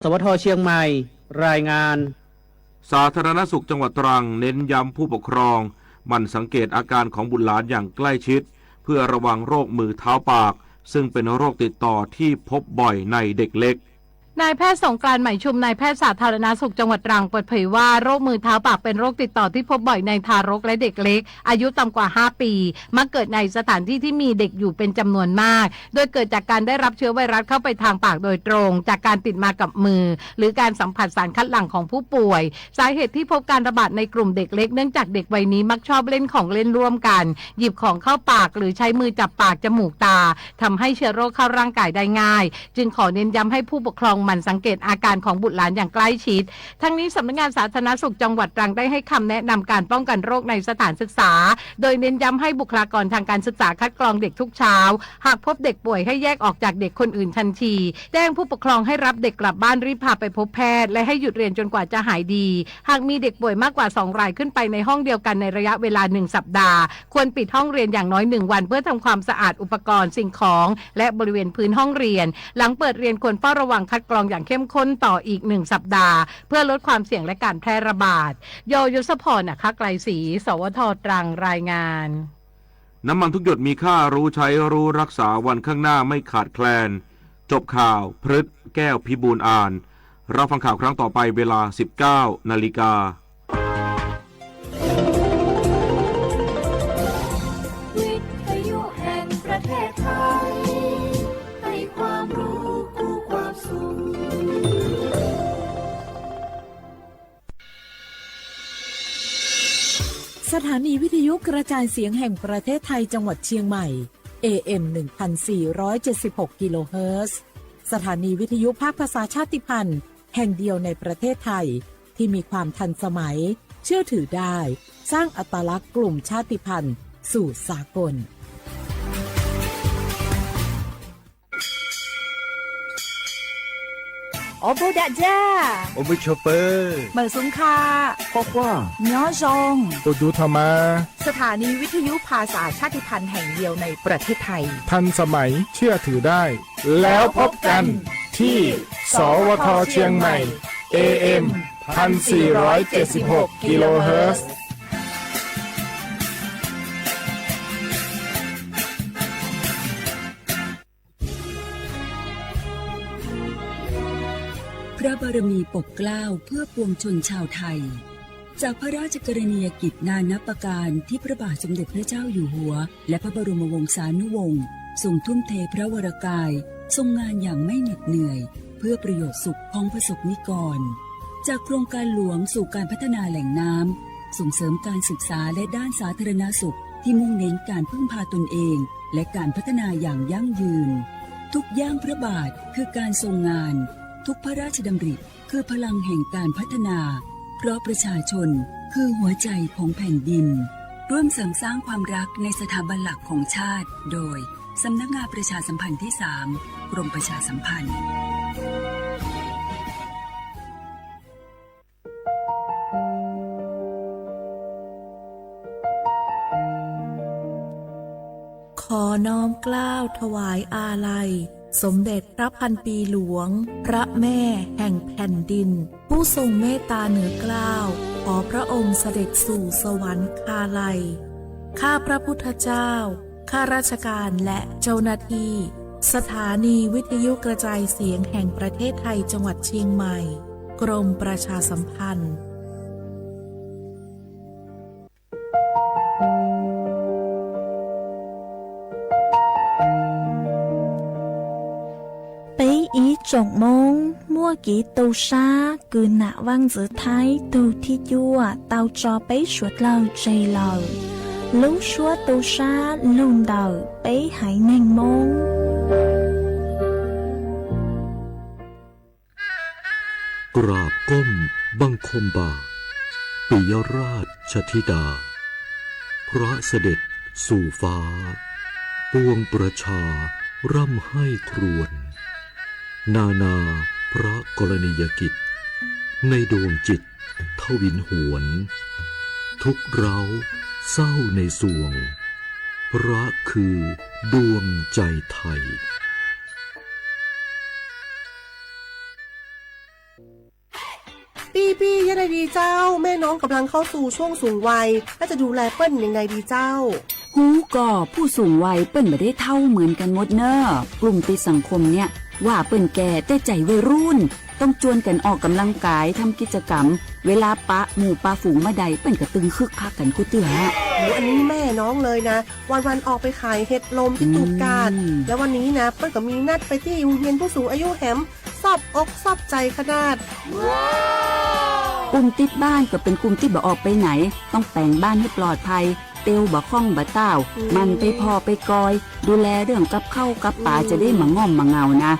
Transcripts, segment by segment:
สวทเชียงใหม่ รายงาน สาธารณสุขจังหวัดตรังเน้นย้ำผู้ปกครองหมั่นสังเกตอาการของบุตรหลานอย่างใกล้ชิด เพื่อระวังโรคมือเท้าปาก ซึ่งเป็นโรคติดต่อที่พบบ่อยในเด็กเล็ก นายแพทย์สงกรานต์ ไหมชุม นายแพทย์สาธารณสุขจังหวัดตรังเปิดเผยว่าโรคมือเท้าปากเป็นโรคติดต่อที่พบบ่อยในทารกและเด็กเล็กอายุต่ำกว่าห้าปี มักเกิดในสถานที่ที่มีเด็กอยู่เป็นจำนวนมาก โดยเกิดจากการได้รับเชื้อไวรัสเข้าไปทางปากโดยตรง จากการติดมากับมือ หรือการสัมผัสสารคัดหลั่งของผู้ป่วย สาเหตุที่พบการระบาดในกลุ่มเด็กเล็กเนื่องจากเด็กวัยนี้มักชอบเล่นของเล่นร่วมกัน หยิบของเข้าปากหรือใช้มือจับปากจมูกตา ทำให้เชื้อโรคเข้าร่างกายได้ง่าย จึงขอเน้นย้ำให้ผู้ปกครองหมั่นสังเกตอาการของบุตรหลานอย่างใกล้ชิด ทั้งนี้สำนักงานสาธารณสุขจังหวัดตรังได้ให้คำแนะนำการป้องกันโรคในสถานศึกษา โดยเน้นย้ำให้บุคลากรทางการศึกษาคัดกรองเด็กทุกเช้า หากพบเด็กป่วยให้แยกออกจากเด็กคนอื่นทันที แจ้งผู้ปกครองให้รับเด็กกลับบ้านรีบพาไปพบแพทย์ และให้หยุดเรียนจนกว่าจะหายดี หากมีเด็กป่วยมากกว่าสองรายขึ้นไปในห้องเดียวกันในระยะเวลาหนึ่งสัปดาห์ ควรปิดห้องเรียนอย่างน้อยหนึ่งวันเพื่อทำความสะอาดอุปกรณ์สิ่งของ และบริเวณพื้นห้องเรียน หลังเปิดเรียนควรเฝ้าระวังคัดกรองอย่างเข้มข้นต่ออีกหนึ่งสัปดาห์ เพื่อลดความเสี่ยงและการแพร่ระบาด ยยศพร อัครไกรศรี สวท ตรัง รายงาน น้ำมันทุกหยดมีค่า รู้ใช้รู้รักษา วันข้างหน้าไม่ขาดแคลน จบข่าว พฤษ แก้วพิบูลย์อ่าน รับฟังข่าวครั้งต่อไปเวลา สิบเก้านาฬิกา วิทยุแห่งประเทศไทย ให้ความรู้คู่ความสุข สถานีวิทยุกระจายเสียงแห่งประเทศไทยจังหวัดเชียงใหม่ เอ เอ็ม หนึ่งพันสี่ร้อยเจ็ดสิบหก กิโลเฮิรตซ์ สถานีวิทยุภาคภาษาชาติพันธุ์แห่งเดียวในประเทศไทย ที่มีความทันสมัย เชื่อถือได้ สร้างอัตลักษณ์กลุ่มชาติพันธุ์สู่สากล Ua bug dam ja, ua bug chua pawg, mawm xub kha, qhuav quaj, nyob zoo, ua dub tho mas. สถานีวิทยุภาษาชาติพันธุ์แห่งเดียวในประเทศไทย ทันสมัย เชื่อถือได้ แล้วพบกันที่ สวท เชียงใหม่ เอ เอ็ม พันสี่ร้อยเจ็ดสิบหก กิโลเฮิรตซ์ พระบารมีปกเกล้าเพื่อปวงชนชาวไทย จากพระราชกรณียกิจนานับประการที่พระบาทสมเด็จพระเจ้าอยู่หัว และพระบรมวงศานุวงศ์ทรงทุ่มเทพระวรกาย ทรงงานอย่างไม่เหน็ดเหนื่อย เพื่อประโยชน์สุขของประสบนิกร จากโครงการหลวงสู่การพัฒนาแหล่งน้ำ ส่งเสริมการศึกษาและด้านสาธารณสุขที่มุ่งเน้นการพึ่งพาตนเอง และการพัฒนาอย่างยั่งยืน ทุกย่างพระบาทคือการทรงงาน ทุกพระราชดำริคือพลังแห่งการพัฒนา เพราะประชาชนคือหัวใจของแผ่นดิน ร่วมเสริมสร้างความรักในสถาบันหลักของชาติ โดย สำนักงานประชาสัมพันธ์ที่สาม กรมประชาสัมพันธ์ ขอน้อมเกล้าถวายอาลัย สมเด็จพระพันปีหลวง พระแม่แห่งแผ่นดิน ผู้ทรงเมตตาเหนือเกล้า ขอพระองค์เสด็จสู่สวรรคาลัย ข้าพระพุทธเจ้า ข้าราชการและเจ้าหน้าที่ สถานีวิทยุกระจายเสียงแห่งประเทศไทยจังหวัดเชียงใหม่ กรมประชาสัมพันธ์ Peb ib tsoom Hmoob muaj kev tu sab kws nam Vaaj Ntxwv Thaib tug thib cuaj tau tso peb suav dlawg tseg lawm. Lub suab tu sab lug ntawm peb haiv neeg Moob. กราบก้มบังคมบาท ปิยราชธิดา พระเสด็จสู่ฟ้า ปวงประชาร่ำไห้ครวญ นานาพระกรณียกิจ ในดวงจิตทวินหวน ทุกข์ร้าวเศร้าในสวง พระคือดวงใจไทย พี่ๆ ยังไงดีเจ้า แม่น้องกำลังเข้าสู่ช่วงสูงวัย แล้วจะดูแลเปิ้ลยังไงดีเจ้า Kuv kom ผู้สูงวัย เปิ้ล ไม่ได้เฒ่าเหมือนกันหมดเนอะ กลุ่มติดสังคมเนี่ย ว่าเปิ้ลแก่แต่ใจวัยรุ่น ต้องชวนกันออกกำลังกาย ทำกิจกรรม เวลาปะหมู่ปะฝูงเมื่อใด เปิ้ลก็ตึงคึกคักกันกู้เตื้อ โอ้โห อันนี้แม่น้องเลยนะ วันๆ ออกไปขายเห็ดลมที่ตูบกาด แล้ววันนี้นะ เปิ้ลก็มีนัดไปที่โรงเรียนผู้สูงอายุแหม ซอบอกซอบใจขนาด กลุ่มติดบ้านก็เป็นกลุ่มที่บ่ออกไปไหน ต้องแต่งบ้านให้ปลอดภัย เตียวบ่าข้องบ่าต้าว หมั่นไปผ่อไปกอย ดูแลเรื่องกับข้าวกับปลา จะได้มาง่อมมาเหงานะ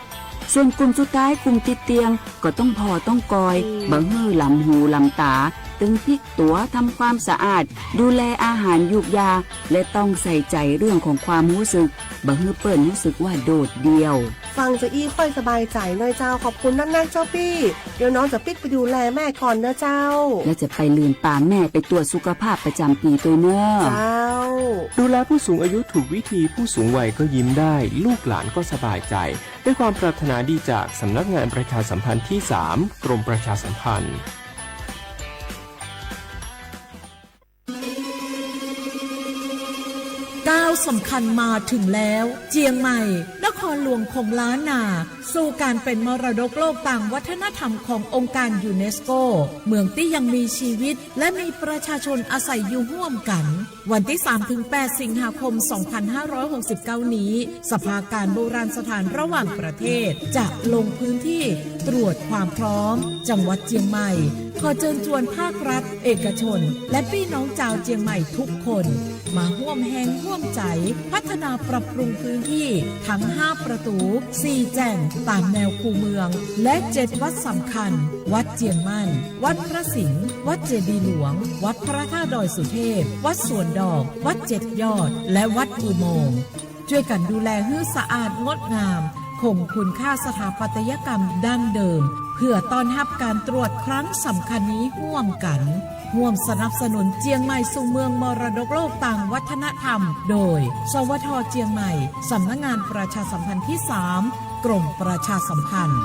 ส่วนกลุ่มสุดท้าย กลุ่มติดเตียง ก็ต้องผ่อต้องกอย บ่หื้อหลำหูหลำตา ตึงพลิกตัว ทำความสะอาด ดูแลอาหารยูกยา และต้องใส่ใจเรื่องของความรู้สึก บ่หื้อเปิ้ลรู้สึกว่าโดดเดี่ยว ฟังจะอี้ค่อยสบายใจหน่อยเจ้า ขอบคุณนักๆ เจ้าปี้ เดี๋ยวน้องจะปิ๊กไปดูแลแม่ก่อนนะเจ้า แล้วจะไปลืมปาแม่ไปตรวจสุขภาพประจำปีด้วยเนอะ เจ้า ดูแลผู้สูงอายุถูกวิธี ผู้สูงวัยก็ยิ้มได้ ลูกหลานก็สบายใจ ด้วยความปรารถนาดีจากสำนักงานประชาสัมพันธ์ที่สาม กรมประชาสัมพันธ์ ก้าวสำคัญมาถึงแล้ว เจียงใหม่ นครหลวงของล้านนา สู่การเป็นมรดกโลกตามวัฒนธรรมขององค์การยูเนสโก เมืองตี้ยังมีชีวิต และมีประชาชนอาศัยอยู่ร่วมกัน วันที่สามถึงแปดสิงหาคมสองพันห้าร้อยหกสิบเก้านี้ สภาการโบราณสถานระหว่างประเทศ จะลงพื้นที่ตรวจความพร้อม จังหวัดเจียงใหม่ ขอเชิญชวนภาครัฐ เอกชน และพี่น้องชาวเจียงใหม่ทุกคน มาร่วมแฮงร่วมใจ พัฒนาปรับปรุงพื้นที่ทั้งห้าประตู สี่แจ่งตามแนวคูเมือง และเจ็ดวัดสำคัญ วัดเจียงมั่น วัดพระสิงห์ วัดเจดีย์หลวง วัดพระธาตุดอยสุเทพ วัดสวนดอก วัดเจ็ดยอด และวัดอุโมงค์ ช่วยกันดูแลหื้อสะอาดงดงาม คงคุณค่าสถาปัตยกรรมดั้งเดิม เพื่อต้อนรับการตรวจครั้งสำคัญนี้ร่วมกัน ร่วมสนับสนุนเจียงใหม่สู่เมืองมรดกโลกตามวัฒนธรรม โดย สวท เจียงใหม่ สำนักงานประชาสัมพันธ์ที่สาม กรมประชาสัมพันธ์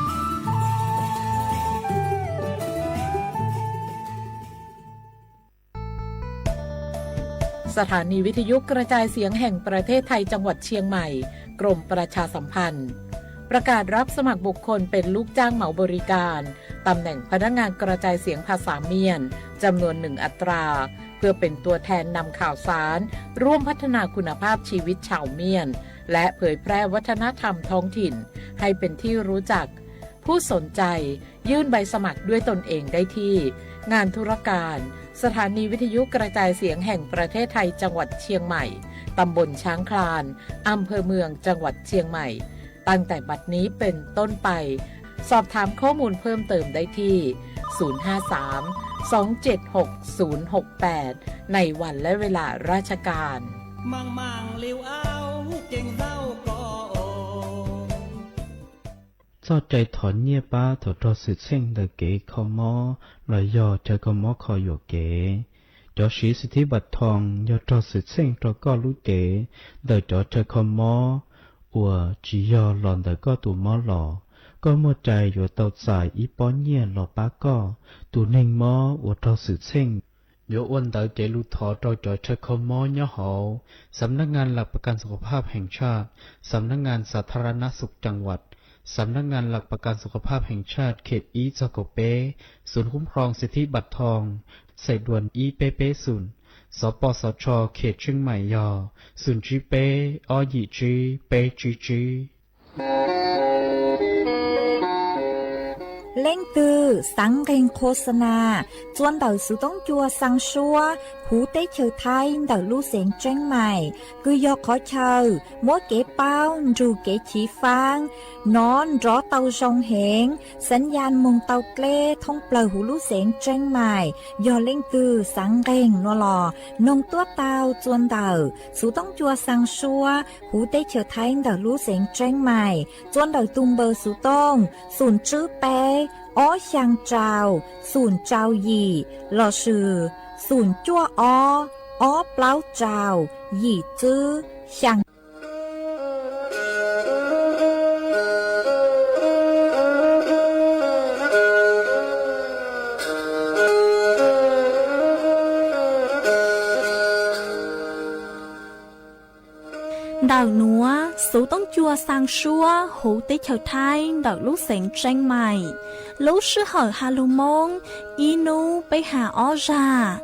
สถานีวิทยุกระจายเสียงแห่งประเทศไทยจังหวัดเชียงใหม่ กรมประชาสัมพันธ์ ประกาศรับสมัครบุคคลเป็นลูกจ้างเหมาบริการ ตำแหน่งพนักงานกระจายเสียงภาษาเมียน จำนวนหนึ่งอัตรา เพื่อเป็นตัวแทนนำข่าวสาร ร่วมพัฒนาคุณภาพชีวิตชาวเมียน และเผยแพร่วัฒนธรรมท้องถิ่น ให้เป็นที่รู้จัก ผู้สนใจ ยื่นใบสมัครด้วยตนเองได้ที่ งานธุรการ สถานีวิทยุกระจายเสียงแห่งประเทศไทยจังหวัดเชียงใหม่ ตำบลช้างคลาน อำเภอเมือง จังหวัดเชียงใหม่ ตั้งแต่บัดนี้เป็นต้นไป สอบถามข้อมูลเพิ่มเติมได้ที่ ศูนย์ห้าสาม สองเจ็ดหก ศูนย์หกแปด ในวันและเวลาราชการ Txoj cai thov nyiaj pab thaum raug xwm txheej ntawm kev kho mob los yog chaw kho mob kho yuam kev. Cov siv xib thib npam thoo yog raug xwm txheej rau koj lub cev ntawm cov chaw kho mob uas tsis yog los ntawm koj tus mob los. Koj muaj cai yuav tau txais ib pob nyiaj los pab koj. Tus neeg mob uas raug xwm txheej yuav ua ntawv cev lus thov rau cov chaw kho mob nyob hauv สำนักงานหลักประกันสุขภาพแห่งชาติ สำนักงานสาธารณสุขจังหวัด สำนักงานหลักประกันสุขภาพแห่งชาติ เขต ib txog kaum peb, ศูนย์คุ้มครองสิทธิบัตรทอง สายด่วน ib peb pebศูนย์, สปสช เขตเชียงใหม่ yog ศูนย์ tsib peb, ob yim tsib, peb tsib tsib. Leej twg xaav nqeeg khos xas nas txuas ntawm xuv toob cua xaa suab huv teb chaws Thaib ntawm lub xeev Tseeb Mais, kws yog qhov chaw muab kev paub nrug kev chiv faab nov nrov tau zoo heev, xaav yaj moog tau dleb thoob plawg huv lub xeev Tseeb Mais. Yog leej twg xaav nqeeg nuav los noog tuab tau txuas ntawm xuv toob cua xaa suab huv teb chaws Thaib ntawm lub xeev Tseeb Mais, txuas ntawm tug npawb xuv tooj xoom tswb peb, ob xyaa rau, xoom rau yim, lossis xoom cuaj ob, ob plaub rau, yim tswb, xyaa. Ntawm nuav, Xuv Toob Cua xaa suab huv teb chaws Thaib ntawm lub xeev Tseeb Mais. Lub sij hawm has lug Moob, ib nub peb has ob zag.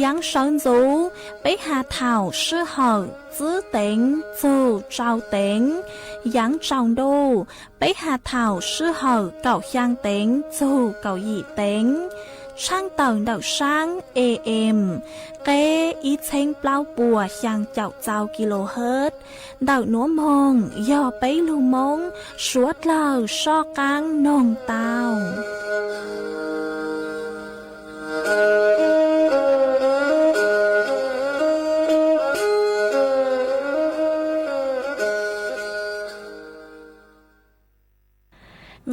Yaav sawv ntxuv, peb has thaum sij hawm tsib teev txug rau teev. Yaav tsaus ntuj, peb has thaum sij hawm kaum xyaa teev txug kaum yim teev. Tshaaj tawm ntawm saab A M, qeb ib txheeb plaub puas xyaa caum txau kilohertz. Ntawm nuav moog yog peb lug Moob suav dlawg soj qaab noog tau.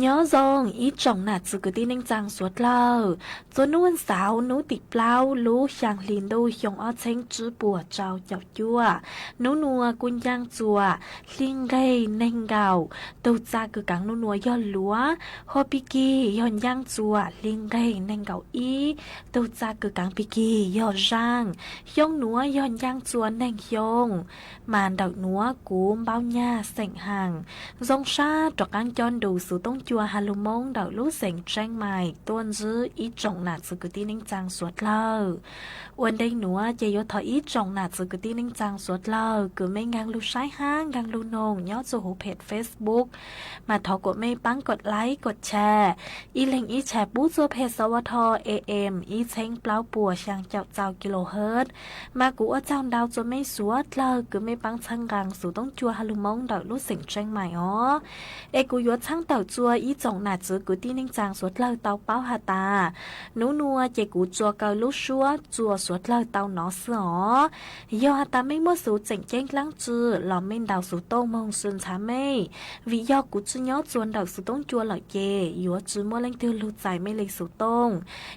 Nyob zoo ib tsoom nam txwv kwv tij neej tsaa suav dlawg. Txua nub xauv nub tim plaub lub xyaa hli ntuj xyoo ob txheeb tsib puas rau caum cuaj, nub nuav kuv ncaaj txuas hli nqeg neeg nkaum, tug txag kws kaav nub nuav yog luav. Hua pig kig yog ncaaj txuas hli nqeg neeg nkaum ib, tug txag kws kaav pig kig yog zaaj. Xyoo nuav yog ncaaj txuas neeg xyoo. Mas ntawm nuav kuv Npauj Nyag Xeem Haas zoo sab rov qaab coj nrug Xuv Toob Cua has lug Moob ntawm lub xeev Tseeb Mais tuaj ntsib ib tsoom nam txwv kwv tij neej tsaa suav dlawg. Ua ntej nuav ces yuav thov ib tsoom nam txwv kwv tij neej tsaa suav dlawg kws mej nkaag lug saib hab nkaag lug noog nyob txug huv peg Facebook, mas thov kuas mej paab kov like kov share, ib leeg ib share pub txug peg xov va tho A M ib txheeb plaub puas xyaa caum txau kilohertz. Mas kuv ua tsaug ntau txug mej suav dlawg kws mej paab txhawb nqaa Xuv Toob Cua has lug Moob ntawm lub xeev Tseeb Mais os. Es kuv yuav txhawb tawm txua ib tsoom nam txwv kwv tij neej tsaa suav dlawg tau paub has tas, nub nuav ces kuv txua kaw lub suab txua suav dlawg tau nov xwb os. Yog has tas mej muaj xuv tseem ceeb dlaab tsi los mej ntaus xuv tooj moog sw ntxhaav mej, vim yog kuv tsi nyob txua ntawm Xuv Toob Cua lawm ces yuav tsi muaj leej twg lug txais mej le xuv tooj.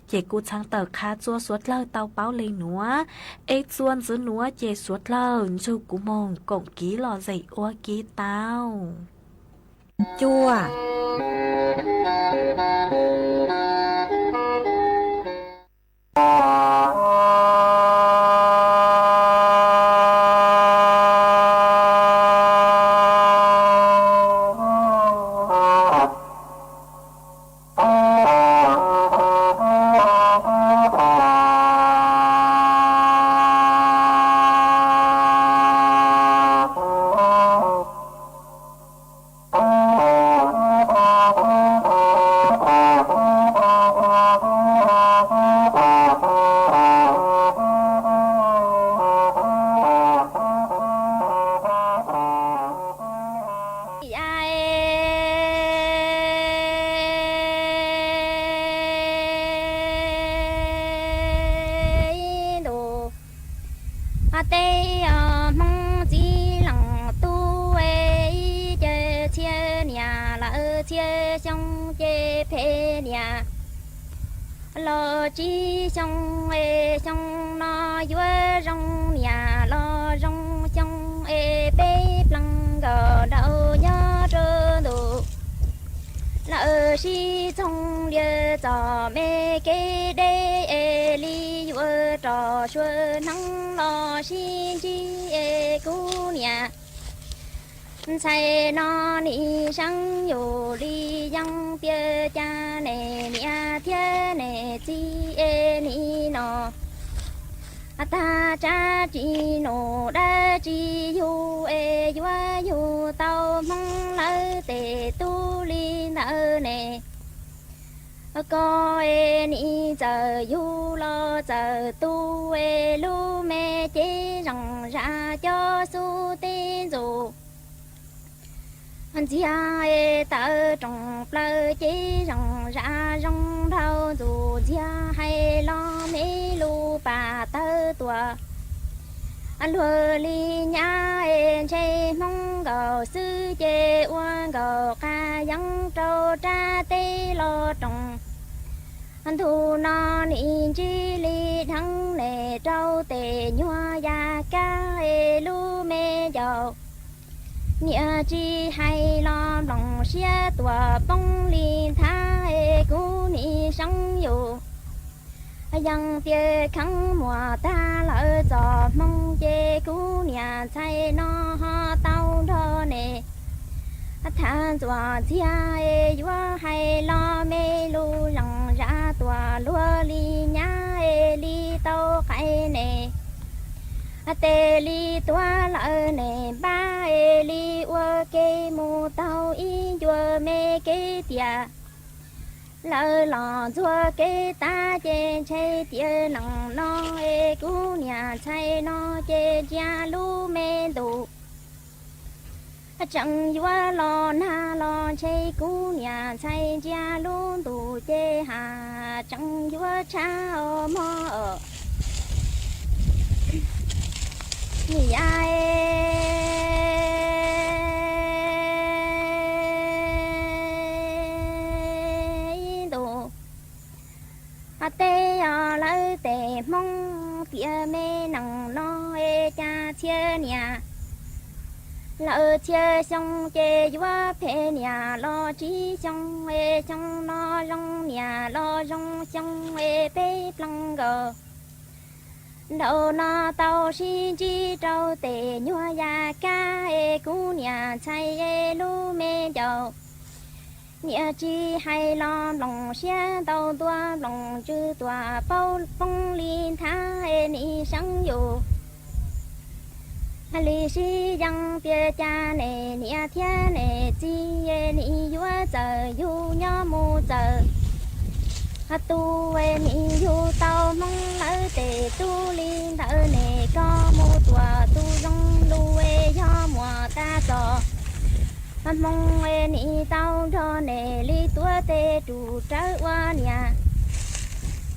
Ces kuv txhawb tawm qha txua suav dlawg tau paub le nuav, es txua ntxiv nuav ces suav dlawg nrug kuv moog koom kiv lom zem ua ke tau. Cua. Ib ntus, tej hmoob txiv leej tub, ib ce txhiab niam lawm txhiab xyoo ces phem niam los tsib xyoo, xyoo no yuav zoo niam los zoo xyoo, peb pleev nkaus nraum nyob rau ntuj. Lawm sib txoog lias txom me kev deb, es li yuav rov sua hneev los sib ntsib, es kuv niam ntxhais no nim seev yus li yeeb tiag, cas nej niam thiab nej txiv es nim no tag tsam tsis num dab tsi yug, es yuav yug tau hmoob lawv tes tub li ntawd ne. Koj es nim txawm yug los txawm tu, es lub me cev zoo zam cov xub teb ntxus. Ntxiag es tawv rooj plaws cev zoo zam zoo nraug ntxus, ntxiag hais los me lub pas tawv tuaj. Luag li nyab es ntshe hmoob nkaus xwb ces ua nkaus qas yeeb rau rab teb los roos. Ntu no nim ntsib li dheev ne rau tes nyuag yaj kab es lub me ncaus. Niam tsis hais los nploos siab tuaj poob li nthav es kuv nim seev yus. Yeej tias kheev muas tag lawm txom hmoo ces kuv niam ntxhais no ho tau nrog nes tham ntxuam ntxiag es yuav hais los me lus lees zam tuam luag li nyab es li tau qais nes tes li tuav lawm nes npab es li ua ke mus taug ib ncua me kev tiam. Lawv los ntxuag kev tas ces ntshe tias nees no es kuv niam ntxhais no ces ntsia lub me ntus tseem yuav los nag los ntshe kuv niam ntxhais ntsia lub ntus ces has tseem yuav tshab os mog. Nim yav ib ntus ho teb os lawv tes Hmoob tias me nees no es cas txhia niam lawv txhia xyoo ces yuav phem niam los tsib xyoo es xyoo no zoo niam los zoo xyoo es peb plees nkaus. Nraum no tau sib ntsib rau tes nyuag yam kab es kuv niam ntxhais es lub me ncaus. Niam tsis hais los nploos siab ntau ntua nploos tsw tuam paub poob li nthav es nim seev yus. Li sib yees tias cas nes niam thiab nes txiv es nim yuav txawm yug nyob mus txawm tu es nim yug tau Hmoob lawv tes tub li ntawd nes koj mus tuam tu zoo lus es yog muas tas txom Hmoob es nim tau nrog nes li tuav tes rus rawv ua niam.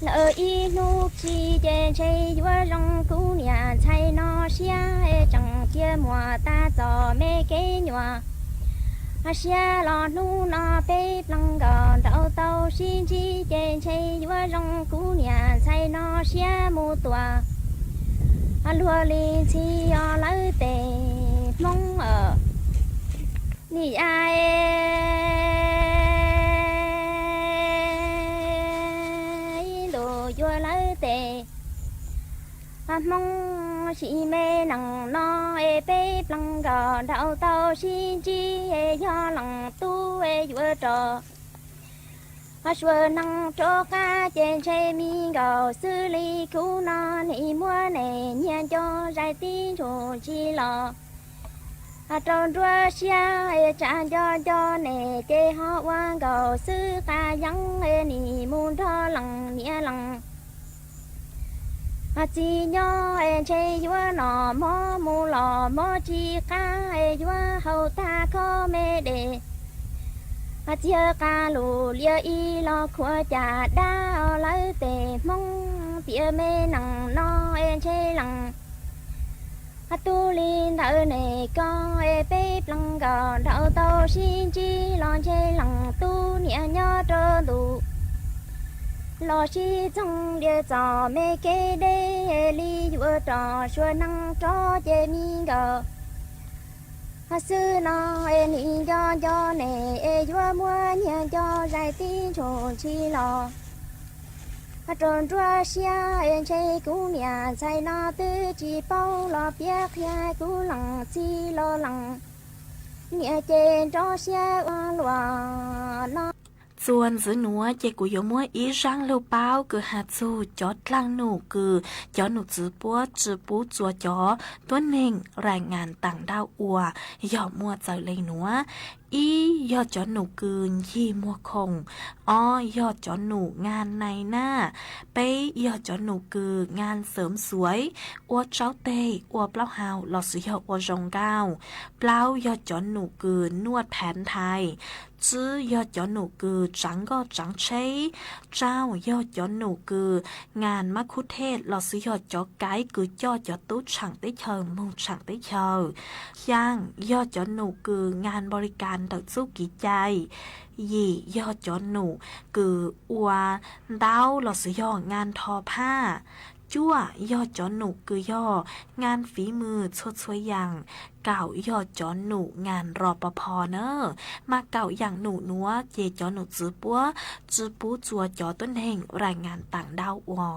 Lawv ib hnub tsis ces ntshe yuav zoo kuv niam ntxhais no siab es tseem cia muas tas txom me kev nyuam. Siab los hnub no peb plees nkaus nraud tau sib ntsib ces ntshe yuav zoo kuv niam ntxhais no siab mus tuam luag li ntxhi os lawv tes Hmoob. Nim yav ib ntus yuav lawv tes Hmoob sim me nees no es peb plees nkaus nraud tau sib ntsib es yog lees tub es yuav rov suav nees rov qab ces ntshe me nkaus xwb li kuv no nim muab nes nyiag nco zais tib ntshua ntsis los rau nruab siab es tsa nco nco nes ces ho ua nkaus xwb qas yeeb es nim mus nrog lees niam lees txiv nyob es ntshe yuav nom mob mus los mob tsis qab es yuav haus tag khob me des txiag qas lus lias ib los khuav cas dab os lawv tes Hmoob tias me nees no es ntshe lees tub li ntawd nes koj es peb plees nkaus nraud tau sib ntsib los ntshe lees tub niam nyob rau ntu los sib txoog lias txom me kev deb li yuav rov suav nees rov ces me nkaus xwb no es nim nco nco nes es yuav muab nyiag nco zais tib ntshua ntshi los rau nruab siab es ntshe kuv niam ntxhais no twb tsis paub los piav qhia kuv lees txiv los lees niam ces nrov siab ua luaj no. Txuas ntxiv nuav ces kuv yuav muab ib zaaj lug paub kws has txug cov dlaag num kws cov num txwv puab tsi pub txuas cov tuab neeg rais ngas taam ntau uas yog muaj txawm le nuav. Ib yog cov num kws ncig muag khoom, ob yog cov num ngaa nai naj, peb yog cov num kws ngaa xeem xuaiv, ua tsaub teg, ua plaub hau lossis yog ua zoo nkauj, plaub yog cov num kws nuaj phav nthai, tsib yog cov num kws tsaav nkoj tsaav tsheb, rau yog cov num kws ngaa mab khub thej lossis yog cov kaiv kws coj cov tub tshaam teb chaws moog tshaam teb chaws, xyaa yog cov num kws ngaa npo li kas ntawm txuj kev cai, yim yog cov num kws ua ntaub lossis yog ngaa nrho phaj, Cuaj yog cov num kws yog ngan fiv mws txhua txhua yaam. Kaum yog cov num ngan ro pov pho na. Mas kaum yaam num nuav ces cov num txwv puab tsi pub txua cov tuab neeg rai ngan taam daub ua.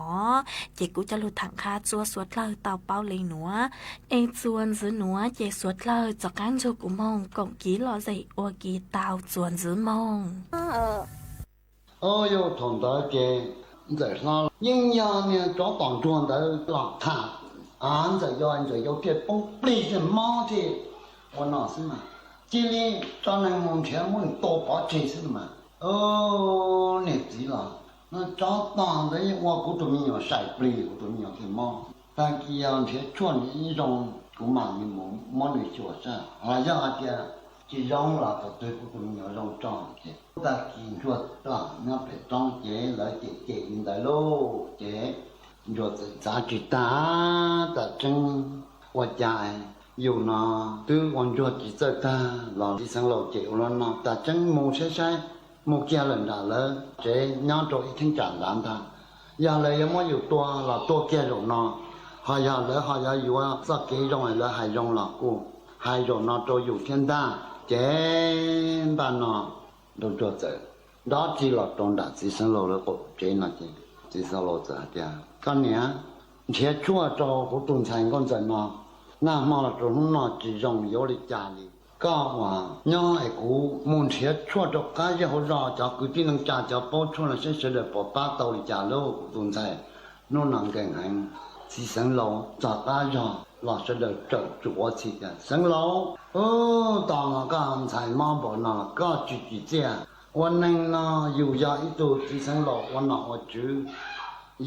Ces kuv cov lug thaam qha txua suav dlawg tau paub le nuav. Es txuas ntxiv nuav ces suav dlawg rov qaab nrug kuv moog koom kiv lom zem ua ke tau txuas ntxiv moog. Au yog thaum ntawd ces Ntxawm Hlob yeej yog niag tsov tom ntsuag ntawd los tham. Ntxawm yog Ntxawm yau thiaj poob plig thiaj mob thiaj ua no xwb mas. Cia li tso neeg mus nrhiav muab nws tua pov tseg xwb mas. Niam txiv los, tsov tom ntawd yeej ua kuv tus me nyuam sai plig, kuv tus me nyuam thiaj mob. Tag kis yog nrhiav tshuaj nws ib zoo, kuv mam li mus muab nws xyuas saib. Ho yog hais tias tsis zoo los thaum twg kuv tus me nyuam zoo tso ces tag kis ntsuag los nyob pem roob ces lawv cem cem li ntawd lauj. Ces ntsuag txawm xav tsis tag, tam tseeb ua cas yus no twb ua ntsuag tsis txawj tag los txiv xeev laus cem ua luaj no, tam tseeb mus saib saib, mus kiag lawm nram lawv tsev nyob rau ib cheeb tsam nrad ntag. Yog lawv yuav muab yus tua los tua kiag zaum no, ho yog lawv ho yuav yuav txoj kev zoo lawv hais zoo los kuj hais zaum no rau yus thiab ntag. Ces npaj no, Nraug Ntsuag txawm nrov txij los rau nram txiv xeev laus lawv qaum tsev no ces txiv xeev laus txawm hais tias, Koj niam, nrhiav tshuaj rau kuv tus ntxhais Nkauj Ntxawm no, nag hmo los rau hnub no tsis zoo yuav ua li cas li. Koj uas nyob es kuv mus nrhiav tshuaj rau qab zej hauv zos cov kwv tij neej tsa cov paub tshuaj no saib sawv daws puas pab tau li cas lauj kuv tus ntxhais. Hnub no nkeeg heev. Txiv xeev laus txog qab zog los sawv daws txawm tsuas txhim tias, Xeev laus, tos los koj ntxhais mob npaum no koj tsis tsim txiaj. Ua neeg no yus yog ib tug txiv xeev laus ua nom ua tswv,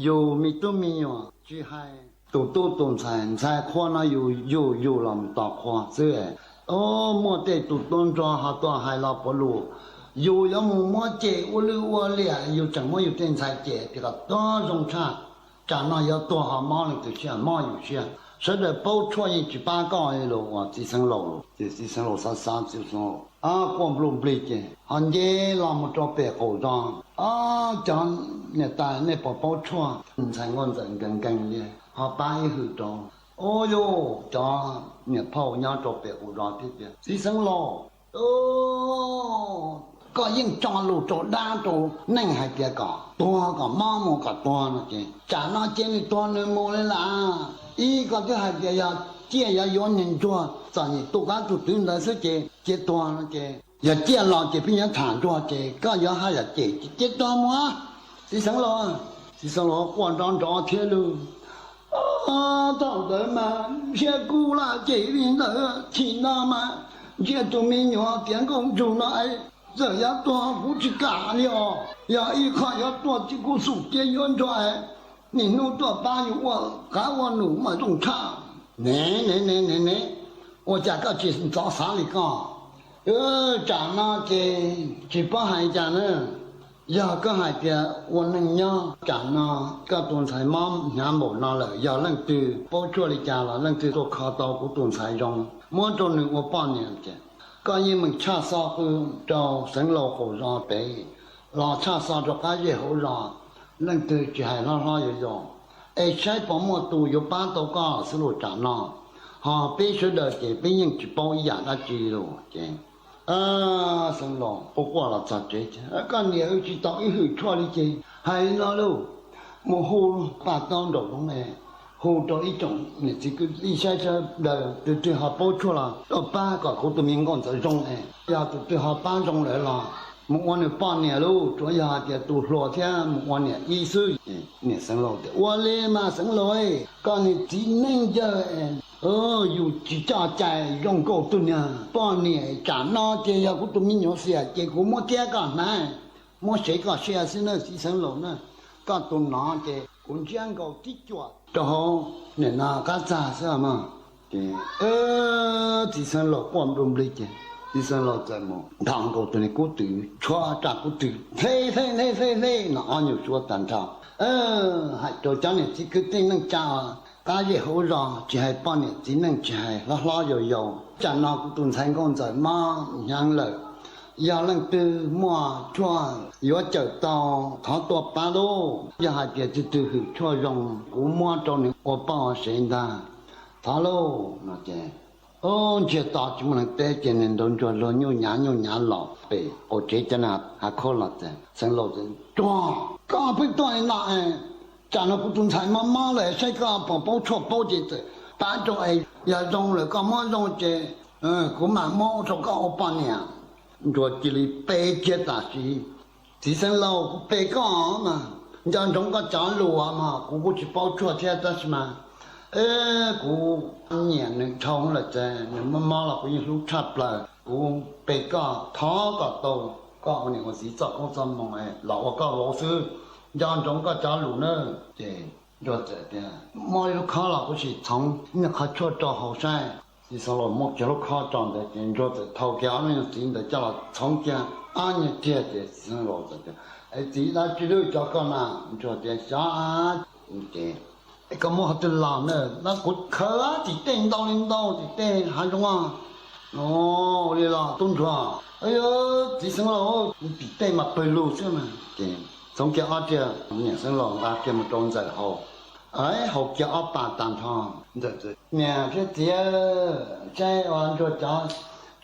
yus me tub me nyuam tsis hais tus tub tus ntxhais, ntxhais qhua no yus yug yus los mus tos qhua xwb. Muaj tej tus tub ntsuag ho tuaj hais los puav lus, yus yuav mus muab cem ua lwj ua liam, yus tseem muab yus tej ntxhais cem tias kom tuag zoo tshaj. Tsam no yuav tuag ho mob leej twg siab, mob yus siab. Sawv daws paub tshuaj yeej tsis pab koj li los uas txiv xeev laus. Ces txiv xeev laus xav xav, txiv xeev laus quaj nplua nplig ces ho nce los mus rau pem qaum zos. Ob, cov niam tais, nej puas paub tshuaj ntxhais Nkauj Ntxawm nkeeg nkeeg li ho pab ib hwm rau? Ua yuj, cov niam phauj nyob rau pem qaum zos thiab tias, Txiv xeev laus, koj yeej tso lus rau dab rau neeg hais tias kom tuag kom mob mus kom tuag no ces tsam no cia nws tuag nws mus li lawm. Ib, koj twb hais tias yog ciaj yuav yuav niag ntsuag txom nyem tu qab tu twv ntawd xwb ces cia tuag no ces yog ciaj los ces pheej yuav tham ntsuag ces koj yuav haj yam cem ces cia tuag mus. Txiv xeev laus, txiv xeev laus quaj nrov nrov thiab lauj. Thaum ntawd mas ntshe kuv lam cem li ntawd, chim no mas ntshe tus me nyuam tiav nkauj ntsug no es txawm yuav tuag kuv tsis kam li os. Yog ib qho yuav tuag ces kuv xum cia yuav ntsuag es niaj hnub tuaj pab yus ua qav ua num mas zoo tshaj. Ne, ne, ne, ne, ua cas koj tsis ntxov xav li koj? Tsam no ces tsis paub hais cas na. Yog koj hais tias ua neej nyob tsam no koj tus ntxhais mob hnyav npaum no lawm, yog leej twg paub tshuaj li cas los leej twg tuaj kho tau kuv tus ntxhais zoo muab rau nws ua poj niam ces koj yeej meem tshaj xov qw rau xeev laus qaum zos pem, los tshaj xov rau qab zej hauv zos, leej twg tsis hais hlob hlob yau yau, es saib puas muaj tus yuav pab tau koj xwb lauj tsam no. Ho peb sawv daws ces peb yeej tsis paub ib yam dab tsi lauj. Ces xeev laus quaj quaj los txog tsev ces, Koj niam, wb tsis tau ib hwm tshuaj li ces hais li no lauj, mus hu paj taub nraum zoov es hu rau ib tsoom niam txiv kwv tij saib sawv daws tus twg ho paub tshuaj los tuaj pab kom kuv tus me Nkauj Ntxawm zoo es yog tus twg ho pab zoo lawm los mus ua nws poj niam lauj, tsuav yog hais tias tus hluas thiab mus ua niam ib xwb. Niam xeev laus tias, Ua li mas xeev laus, koj niag txiv neej yawg, yus tsis coj cai zoo nkaus tus niag poj niam, tsam no ces yog kuv tus me nyuam xiam ces kuv muab tiab koj hnav, muab sev koj sia xwb na txiv xeev laus na. Koj tus no ces kuv ntsiab nkaus tib cuam rau hauv nim no qab txag xwb mog. Ces txiv xeev laus quaj nplua nplig ces txiv xeev laus txawm mus nthos nkaus tus niag kub twm, tshuab raj kub twm hle hle hle hle no ob nyuag suab tag nrho. Hais rau cov niam txiv kwv tij neej tsa qab zej hauv zos, tsis hais poj niam txiv neej, tsis hais hlob hlob yau yau, tsam no kuv tus ntxhais Nkauj Ntxawm mob hnyav lawm, Yog leej twg muaj tshuaj yuav cawm tau, thov tuaj pab lauj. Yog hais tias tus twg hwm tshuaj zoo, kuv muab rau nws ua poj ua sev ntag. Thov lauj no ces, ntsiag to tsis muaj neeg teb ces nws nrog Ntsuag luag nyuj nyav nyuj nyav los pem qaum tsev cov na hav khaub los txog. Xeev Laus tias, Ntsuag, koj pheej tuaj li no es tsam no kuv tus ntxhais mob mob lawm, saib koj puas paub tshuaj paub ces txawm pab rau es yog zoo lawm koj muab zoo ces kuv mam muab rau koj ua poj niam. Ntsuag cia li pe kiag tam sim, Txiv Xeev Laus, kuv pe koj mas nco ntsoov koj cov lus mas, kuv kuj tsis paub tshuaj thiab tab sis mas kuv nyiam nws dhau lawm ces nws mob mob los kuv yeej hlub tshaj plaws. Kuv pe koj, thov koj tau, koj ua niam ua txiv txoj koob txoj moo los ua koj vauv xwb, nco ntsoov koj cov lus nawb. Ces Ntsuag txawm tias, Muab lub khob los kuv sim txhoov ib nyuag qhov tshuaj rau haus saib. Txiv Xeev Laus muab kiag lub khob rau ntawd ces Ntsuag txawm thau kiag ob niag txiv ntawd coj los txhoov kiag ob niag riag ces Txiv Xeev Laus txawm tias, Es txiv, dab tsi lub cov koj na? Ntsuag tias, Xyov ces, Es koj muab qhov twg los na? No kuv khawb tim tej ntau li ntau tim tej hav zoov. Ua li los tub Ntsuag, Txiv Xeev Laus, tim tej mas pawg lug xwb mas. Ces txhoov kiag ob riag, niam Xeev Laus nqa kiag mus rau Ntxawm haus. Haus kiag ob pas tag nrho, Ntxawm txawm, Niam thiab txiv, saib ua Ntsuag cov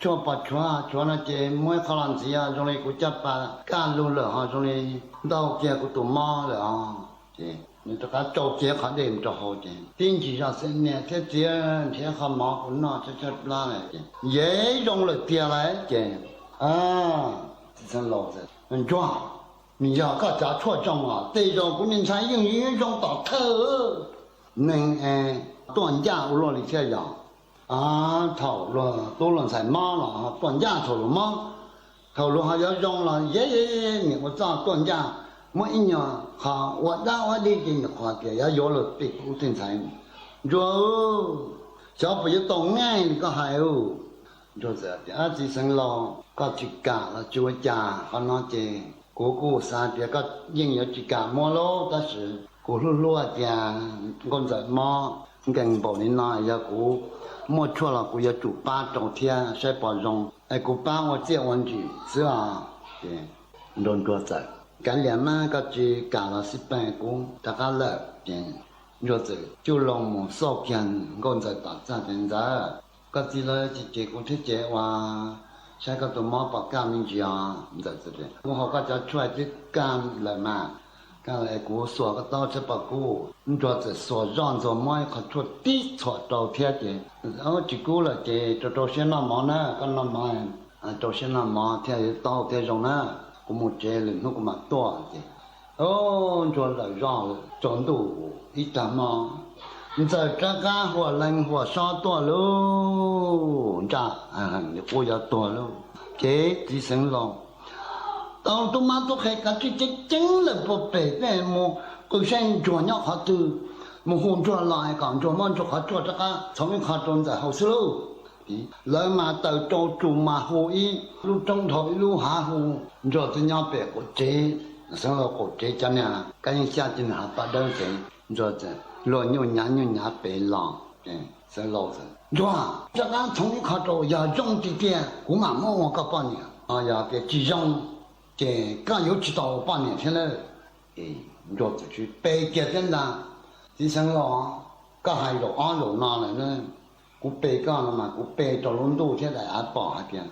tshuaj pos tshuav tshuav no ces muab ib qho los ntxiv, zoo li kuv caj pas kaj lug lawm ho zoo li ntaug kiag kuv tus mob lawm os. Ces nws rov qab tsau kiag qhov dej mus rau hauv ces tib ntsis zog xwb, Niam thiab txiv, nrhiav qho mov kuv noj tshaib tshaib plab lawm. Ces yeej zoo lawm tiag lauj. Ces Txiv Xeev Laus, Ntsuag, nws yog koj cov tshuaj zoo os, tej zaum kuv niag ntxhais yeej zoo tom thawj neeg es tuaj ncaj ua luaj li thiab yog. Thaum luag tub luag ntxhais mob los tuaj ncaj thaum luag mob, thaum luag ho yuav zoo los yeej nim ua txuj tuaj ncaj, muab ib nyuag qho ua dab ua dig ces nyuam qhuav tias yuav yuav luag tej tub tej ntxhais. Ntsuag, xyov puas yuav tau nqaij li koj hais. Ntsuag txawm tias, Txiv Xeev Laus, koj tsis kam los tsis ua cas, qhov no ces kuv kuj xav tias koj yeej yuav tsis kam muab lauj, tab sis kuv hlub hlub tias Nkauj Ntxawm mob nkees npaum li no, yog kuv muaj tshuaj los kuv yuav tsum pab rau thiab saib puas zoo, es kuv pab ua txiaj ua ntsim xwb os. Ces Ntsuag txawm, Kav liam mas, koj tsis kam los xij peem, kuv rov qab lawm. Ces Ntsuag txawm coj loo mus xauj kiag Nkauj Ntxawm tom txaj tias, Ntxawm, koj txiv lawv tsis ces kuv thiaj ces ua, saib koj tus mob puas kaj me ntsis os. Ntxawm txawm tias, Kuv haus koj cov tshuaj twb kaj lawm mas, kaj lawm es kuv xuas koj taub saib puas kub. Ntsuag txawm xuas zoj ntxuag muab ib qho tshuaj tib txhuam rau thiab ces, Tsis kub lawm ces rau rau siab noj mov na, koj noj mov, rau siab noj mov thiaj yuav taub thiaj zoo na, kuv mus tsev lwm hnub kuv mam tuaj. Ces Ntsuag lawm zoj tsaus ntuj ib tag hmo, Ntxawm rov qab huam lees huam sob tuaj lauj, ntsaj heev li quaj yuav tuag lauj. Ces Txiv Xeev Laus tau tub mab tub qhe kav tsij ceev ceev lawm puag pem tej mus qw saib Ntsuag nyob qhov twg, mus hu Ntsuag los kom Ntsuag muab Ntsuag qhov tshuaj rov qab txhoov ib qho rau Ntxawm haus xwb lauj. Lawv mas taws rau tsus mas hu ib lub roob dhau ib lub hav hu. Ntsuag twb nyob pem qaum tsev, Xeev Laus qaum tsev cov niag kab yeej xyab ces nws hav paj dawb ces Ntsuag txawm luag nyuj nyav nyuj nyav pem los. Xeev Laus, Ntsuag, rov qab txhoov ib qho rau, yog zoo tiag tiag kuv mam muab ua koj poj niam, yog tias tsis zoo ces koj yuav tsis tau ua poj niam thiab nawb. Ntsuag txawm sis pe kiag thiab ntag, Txiv Xeev Laus, koj hais zaum ob zaum no lawm na, kuv pe koj no mas kuv pe rau lub ntuj thiab daim av pom hais tias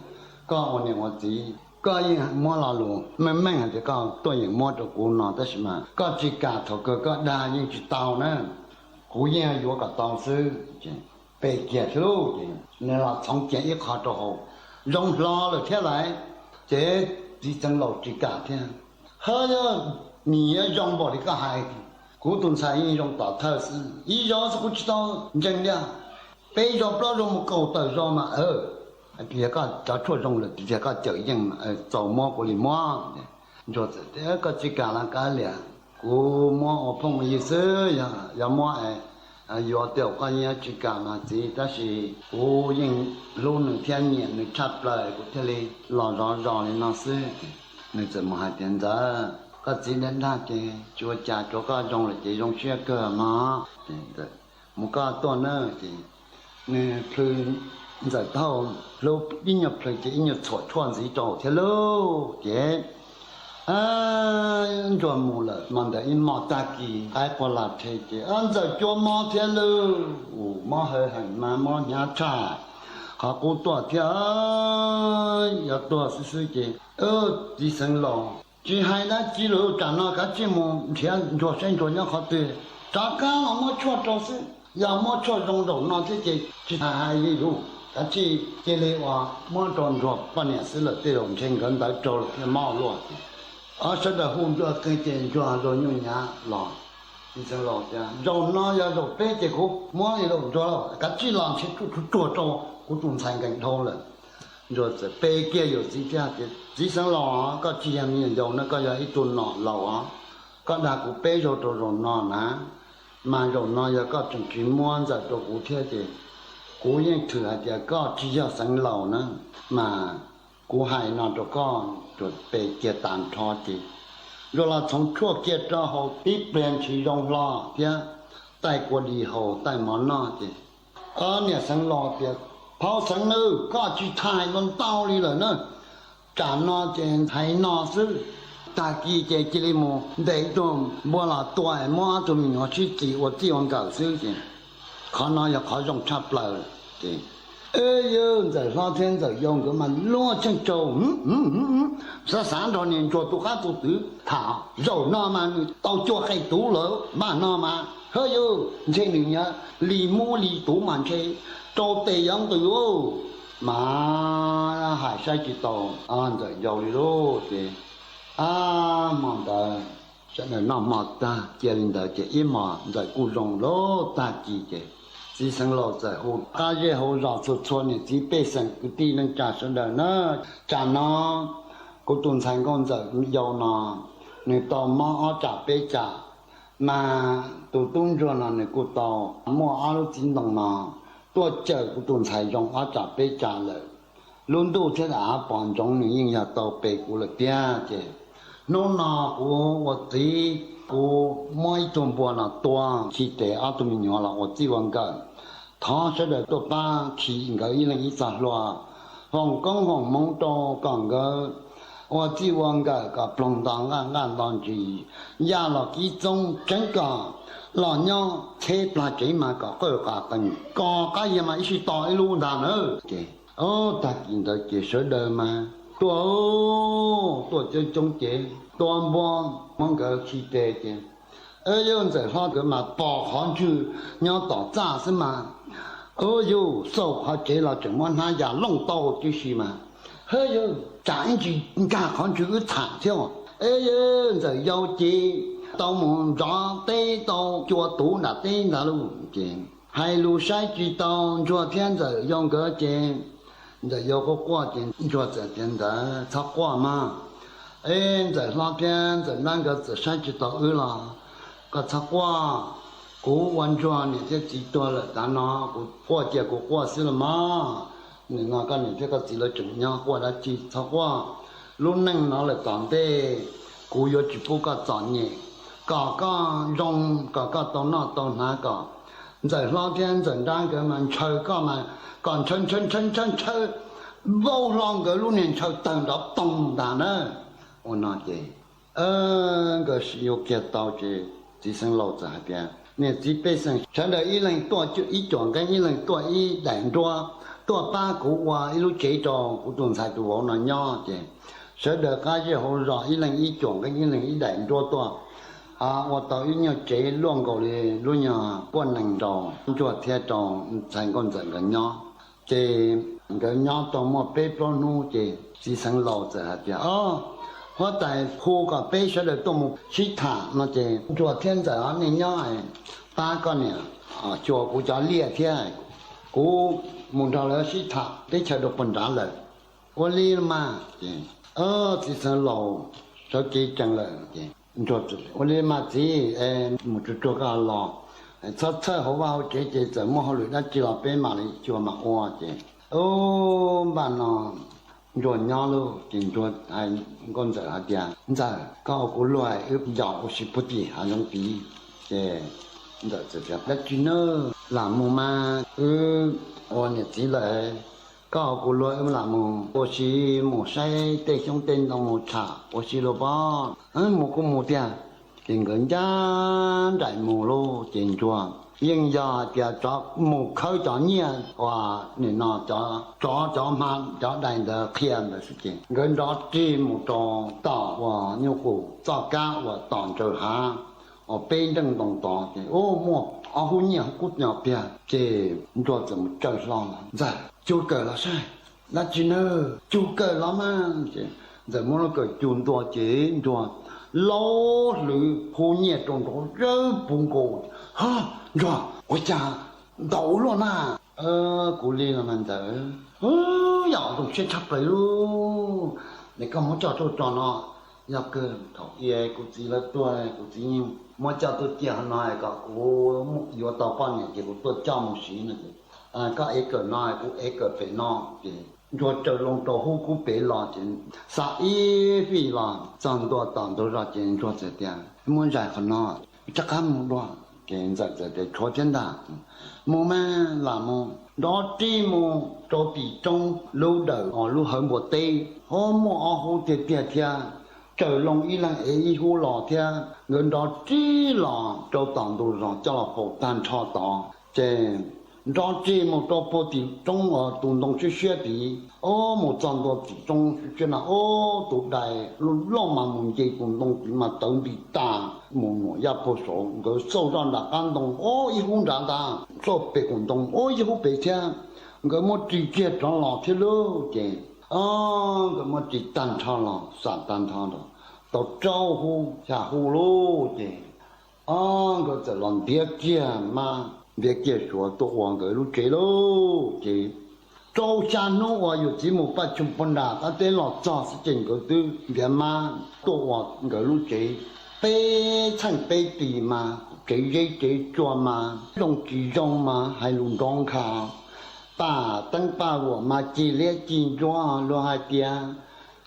koj ua niam ua txiv koj yeej muab lo lus meej meej hais tias koj tuaj yeem muab rau kuv no tab sis mas koj tsis kam, thaum kawg koj dag yeej tsis tau na, kuv yeej yuav kom tau xwb. Pe kiag thiab lauj, ces nws los txhoov kiag ib qho rau haus, zoo hlo lawm thiab lauj. Ces Txiv Xeev Laus tsis kam thiab, Hawb, nim yuav zoo npaum li koj hais, kuv tus ntxhais yeej zoo tom thawj xwb, ib zaug xwb kuv tsis tau ntseeg li, peb zaug plaub zaug mus kaum tawm zaus mas, hais tias koj cov tshuaj zoo lawm tiag tiag koj cawm yeej mas txaus muab kuv li muab. Ntsuag txawm tias, Koj tsis kam los kav liam, kuv muab ua phooj ywg xwb, yog muab yuav tej zaum koj yeej tsis kam mas txiv, tab sis kuv yeej hlub nws thiab nyiam nws tshaj plaws kuv thiaj li los zov zos li no xwb. Nws txawm mus hais tias, Ntxawm, koj txiv dag dag ces tsis ua cas, tsuav koj zoo lawm ces zoo siab kawg mog. Mus koj tuaj na. Ces nws plhws Ntxawm Thauj hlub ib nyuag plhws ces ib nyuag txhuam tshuaj ntxiv rau thiab lauj. Ces Ntsuag mus lawm mas ntawm ib hmos tag kis qaib qua las rhe ces Ntxawm Cua mob thiab lauj. Ua mob hawv heev mas mob hnyav tshaj, qhov qub tuaj thiab, yuav tuag xwb xwb ces txiv xeev laus tsis hais dab tsi lawm, tsam no kav tsij mus nrhiav Ntsuag saib Ntsuag nyob qhov twg, rov qab los muab tshuaj rau xwb. Yog muab tshuaj zoo zaum no thiab ces tsis tas hais li lus, kav tsij cia li ua muab rau Ntsuag poj niam xwb lawm, tej zaum ntshe nkawd ntawd raug lawm thiaj mob luaj. Ob sawv daws hu Ntsuag qees ces Ntsuag luag nyuj nyav los. Txiv xeev laus tias zaum no yog zaum peb ces kuv muab li lauj Ntsuag, kav tsij los ntshe tsuj tsuag rau kuv tus ntxhais nkees dhau lawm. Ntsuag txawm pe kiag yawm txiv thiab tias txiv xeev laus, koj tsis yog me nyuam yaus no, koj yog ib tug nom laus os. Koj dag kuv peb zaug rau zaum no na, mas zaum no yog koj tseem tsis muab Ntxawm rau kuv thiab ces kuv yeej thwm hais tias koj tsis yog xeev laus na, mas kuv hais no rau koj. Ntsuag pe kiag tas nrho ces Ntsuag los txhoov tshuaj kiag rau haus tib pliag ntshis zoo hlo thiab taij kua dis haus taij mov noj ces ob niam xeev laus tias phauj xeev nawb, koj tsis txhob hais ntau ntau li lawm na, tsam no ces hais no xwb, tag kis ces cia li mus ntes ib tug npua los tua es muab ob tug me nyuam sib txis ua txij ua nkawm xwb ces qhov no yog qhov zoo tshaj plaws. Ces yawg Ntxawm Hlob thiab Ntxawm Yau nkawd mas luag tsheej tsaug, xav xav nrog niag Ntsuag tus qab tus twv tham, zaum no mas nws tau cua qe tuv lawm, npaj no mas hawb yawg ntshe nws nyob li mub li tuv mas ntshe rau tes yuav nqws mas hais saib tsis tau Ntxawm Yau li lauj. Ces hmo ntawd sawv daws noj hmo tag cia li ntawd ces ib hmos Ntxawm kuj zoo lawm, tag kis ces txiv xeev laus txawm hu qab zej hauv zos txhua txhua niam txiv pej xeem kwv tij neej tsa sawv daws na, tsam no kuv tus ntxhais nkauj Ntxawm Yau no nws tau mob ob tsam peb tsam, mas tus tub Ntsuag no nws kuj tau muaj ob lub txiv ntoo no tuaj cawm kuv tus ntxhais zoo ob tsam peb tsam lawm. Lub ntuj thiab daim av pom ntsoov nws yeej yog tau pe kuv lawm tiag. Ces hnub no kuv ua txiv, kuv muab ib tug npua no tua khi tes ob tug me nyuam los ua txij ua nkawm. Thov sawv daws tuaj pab khi nkawd ib leeg ib txoj hlua, foom koob foom hmoov rau kom nkawd ua txij ua nkawm kom ploog nto nqaj nqaj nto ntsis, yaj los kib txoob tseeb kom los nyob tsheb plag tsev mas kom qawj qas qees, kom qab yias mas ib sij tos ib lub ntag na. Ces tag kis ntawd ces sawv daws mas tuaj, tuaj coob coob ces tua npua, muab nkawd khi tes ces yawg Ntxawm Hlob nkawd mas pom qhov ntswg nyob tom txaj xwb mas, yawg xauj qhov tsev los tseem muab hnab yas looj tau tib si mas, hawb yawg, tsam ib ntsis nkag qhov ntswg wb tham thiab. Yawg Ntxawm Yau ces tau mus nrov teb tau cua tuv nram teb ntag lauj. Ces hais lus saib tsis tau Ntsuag thiab Ntxawm Yau nkawd ces Ntxawm Yau quaj quaj ces Ntsuag txawm tias ntawd txhob quaj mas, Ntxawm Hlob thiab Ntxawm Nrab nkawd txawm saib tsis tau wb los koj txhob quaj. Kuv ua Ntsuag niam thiab txiv tuag lawm tav no kuv quaj cia kuv quaj xwb los mas, nim no koj niam thiab koj txiv lawv tseem nyob, quaj dab tsi, txhob quaj. Lub neej no lawm tom ntej kuv yuav tsis pub koj txom nyem, kom koj zoo, kom koj tau noj tau hnav, kom Ntxawm Hlob thiab Ntxawm Nrab nkawd mas ntshaw koj mas kom ntshaw ntshaw ntshaw ntshaw ntshaw, vaub hlo nkawd lub niag ntshaw tawg nrov toog ntag na. Ua no ces nkawd sib yuav kiag tau ces txiv xeev laus txawm hais tias niam txiv pej xeem sawv daws ib leeg tuaj ib cuam nqeeb, ib leeg tuaj ib daim nruab, tuaj pab kuv ua ib lub tsev rau kuv tus ntxhais tus vauv no nyob. Ces sawv daws qab zej hauv zos ib leeg ib cuam nqeeb, ib leeg ib daim nruab tuaj, ua tau ib nyuag tsev luaj nkaus li lub nyuag puab nees rau Ntsuag thiab rau ntxhais nkauj Ntxawm nkawd nyob. Ces nkawd nyob tau muaj peb plaub hnub ces txiv xeev laus txawm hais tias, O, huab tais hu kom peb sawv daws tuaj mus sib tham no ces Ntsuag thiab Ntxawm, nej nyob pab koj niam xyuas kuv cov liaj thiab, kuv mus nrog lawv sib tham teb chaws rau puag nrad lawm. Ua li los mas. Ces txiv xeev laus sawv kev tsees lawm ces Ntsuag, Ua li mas txiv, mus tsuag tsuag koj los, txhob txhawj hauv vaj hauv tsev ces txawm muaj hauj lwm dab tsi los peb mam li xyuas mam ua. Ces npaj no Ntsuag nyob lauj, ces Ntsuag hais nkauj Ntxawm hais tias, Ntxawm, koj ua kuv luag wb yaum ua si puag tim hav zoov tid. Ces Ntxawm txawm tias, Dab tsi nawb? Lam mus mas wb ua niam txiv lawm. koj kuv luag wb lam mus ua si, mus saib tej xyoob tej ntoo, mus tsham ua si los pob. Mus kuj mus tiag. Ces nkawd ncaj nraim mus lauj, ces Ntsuag yeej yog hais tias mus khawb cov nyiaj uas nim no cov tsov cov hma cov dais ntawd qhia ntawd xwb ces nkawd nrov rig mus rau tom uas nyuj qus txoj kab uas tom ntsaws hav uas peb nreej ntoo tod ces muaj ob hub nyiaj hub kub nyo tiag. Ces Ntsuag txawm mus caw hlo, Ntxawm, cug kawm los saib. Dab tsi nawb? Cug kawm los mas. Ces Ntxawm muab lub kawm cug ntua ces Ntsuag laub hlwv hub nyiaj rau nrov zawb puv nkaus. Ha, Ntsuag, ua cas ntau ua luaj na? Kuv li los mas Ntxawm. Yog zoo siab tshaj plaws lauj. Koj muab coj rau tso no, yog kawg thaum i kuv txiv lawv tuag kuv txiv muab coj tuaj cia hauv no kom kuv yuav tau poj niam ces kuv tuaj coj mus siv no ces koj ev kawm no kuv ev kawm pem no. Ces Ntsuag caw loo rau hub kub pem los ces xa ib fij los txog ntua tom ntug zos ces Ntsuag txawm tias, Muab zais qhov no, rov qab mus dua. Ces Ntxawm txawm tias, Tshuav thiab ntag, mus mas lam mus. Nrov rig mus rau tim roob lub dawm lub hawv npua teb, ho muaj ob hub tiag tiag thiab. Caw loo ib leeg ev ib hub los thiab. Nkawd nrov rig los rau tom ntug zos coj los faus tag nrho tod ces nrov rig mus rau puag tim roob uas tus ntoo siab siab tid. Ob, mus txog ntua tim roob siab siab no, ob, tus dais loj loj mas mus nce tus ntoo tid mas tawv nti tas mus nuam yaj puag saud. Nkawd xauj zoj nram qab ntoo, ob, ib hub nrad ntag, xauj pem kaum ntoo, ob, ib hub pem thiab. Nkawd muab ris kiag rov los thiab lauj. Ces ob, nkawd muab ris tag nrho los xam tag nrho los tau rau hub xya hub lauj. Ces ob, nkawd txawm los ntiav kiag mab ntiav kiag suav tuaj ua nkawd lub tsev lauj. Ces rau xya hnub uas yawm txiv mus paj tsuj pag nram qab teb los txog xwb ces nkawd twb ntiav mab tuaj ua nkawd lub tsev, peb txheej peb tis mas, tsev zeb tsev tsua mas, zoo tsis zoo mas hais lus nrov nkha, paj teeb paj vuam mas ci liab ci ntsuab luag hais tias,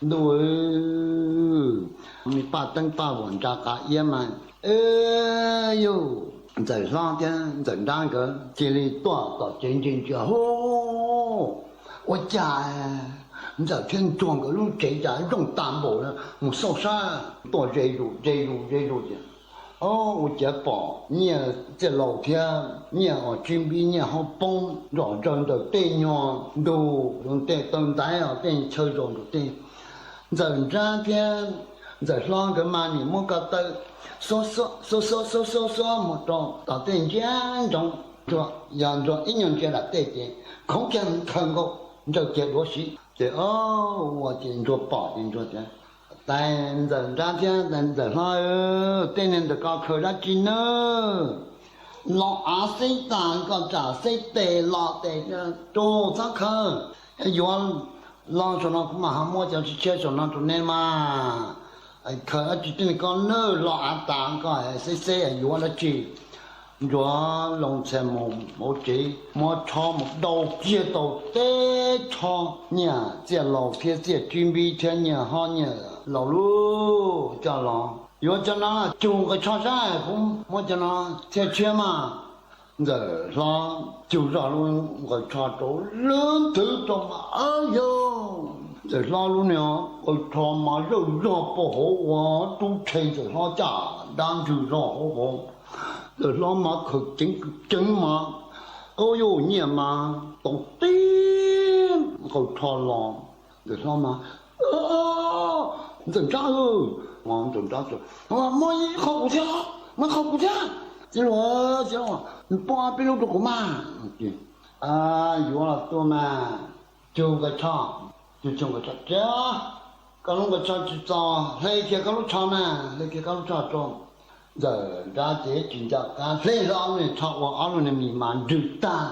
Ntuj, me paj teeb paj vuam nra qa iab mas, yog Ntxawm Hlob thiab Ntxawm Nrab nkawd cia li tuaj tom tsev ntsia ntsia, Hu, ua cas Ntxawm thiab Ntsuag nkawd lub tsev cas zoo tas npaum, mus xauj saib. Tuaj ze zus ze zus ze zus ces, o, ua ciav pom nyiaj txiaj laus thiab nyiaj os tsib npib nyiaj hauv poob zom zaws ntawm tej nyuag ntug, tej taw ntaiv os tej chaw zos ntawm tej. Ntxawm Nrab thiab Ntxawm Hlob nkawd mas nim muab ko taw xuab xuab xuab xuab mus rau tom tej ntsia ntsoov, yog Ntsuag ib nyuag ntsia nram tej ces khoov kiag khaws nkaus ntsawj kiag duav siv ces, o, ua ces Ntsuag pom ces Ntsuag tias, Tais Ntxawm Nrab thiab Ntxawm Hlob, tej niag ntawm ko khaws dab tsi nawb? Los av xeb tas ko tsam xeb tes los tes, rau txhob khaws, yuav los saum no kuv mam ho muab cov tshiab saum no rau neb mas. Khaws dab tsi tej niag ko nawb, los av tas ko xeb xeb yuav dab tsi? Ntsuag loo txhais mus hauv tsev muab tsho mus dau kiag tau teb tsho nyiaj txiaj laus thiab txiaj tsib npib thiab nyiaj hob nyiaj laus lub coj los, Yuav cov no cug nqaws tsho saib, kuv muab cov no txhiaj tshiab mas. Ntxawm Hlob cug zog lub nqaws tsho rau lub nthwv rau mas, a yog Ntxawm Hlob lub niag nqaws tsho mas zawj zog puag hauv ua rub rhe Ntxawm Hlob caj dab ntswg zog hauv hauv. Ntxawm Hlob mas khaws ceev kws ceev mas, o yog nyiaj mas tau tib nqaws tsho los. Ntxawm Hlob mas, Ntxawm Nrab, Ntxawm Nrab, muab ib qho kuv thiab, muab qho kuv thiab. Txiv Luas, txiv Luas, pub peb lub rau kuv mas. Yuav los tuaj mas, cug nqaws tsho, cug cug nqaws tsho, koj lub nqaws tsho tsis txaus, hle kiag koj lub tsho mas, hle kiag koj lub tsho rau. Ntxawm Nrab ces tsis nco qab hle hlo ob lub niag tsho ua ob lub niag mis mas nrwg tag.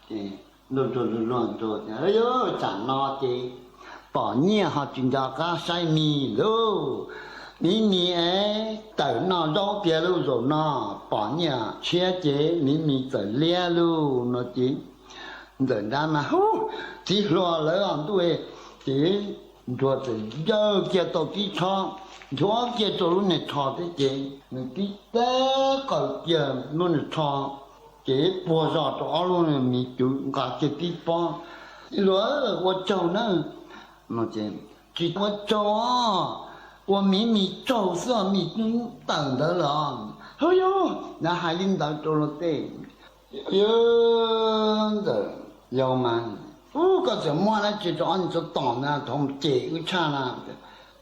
Ces luag luag luag tias, Yog tsam no ces pom nyiaj ho tsis nco qab saib mis lauj. Miv mis es tawm noj zaub tiag lauj, zaum no pom nyiaj tshiab ces miv mis txawm liab lauj no ces Ntxawm Nrab mas, Hub, txiv hluas lawv os ntuj. Ces Ntsuag txawm yawg kiag tau tib tsho, nchuav kiag rau lub niag tsho thiab ces nws tib teb qaws kiag lub niag tsho, ces puag zog rau ob lub niag mis cwv nqa kiag tib pob, Luag, ua tsaug na. Tsis ua tsaug, ua miv mis tsaug xwb, mis tawm ntawd lawm. Hwb, yog hais li ntawd rau luag tej, yog ntxawm, yog mas, ub, koj txawm muab dab tsi rau ob niag txhua tom na, thaum cem wb tshaj na.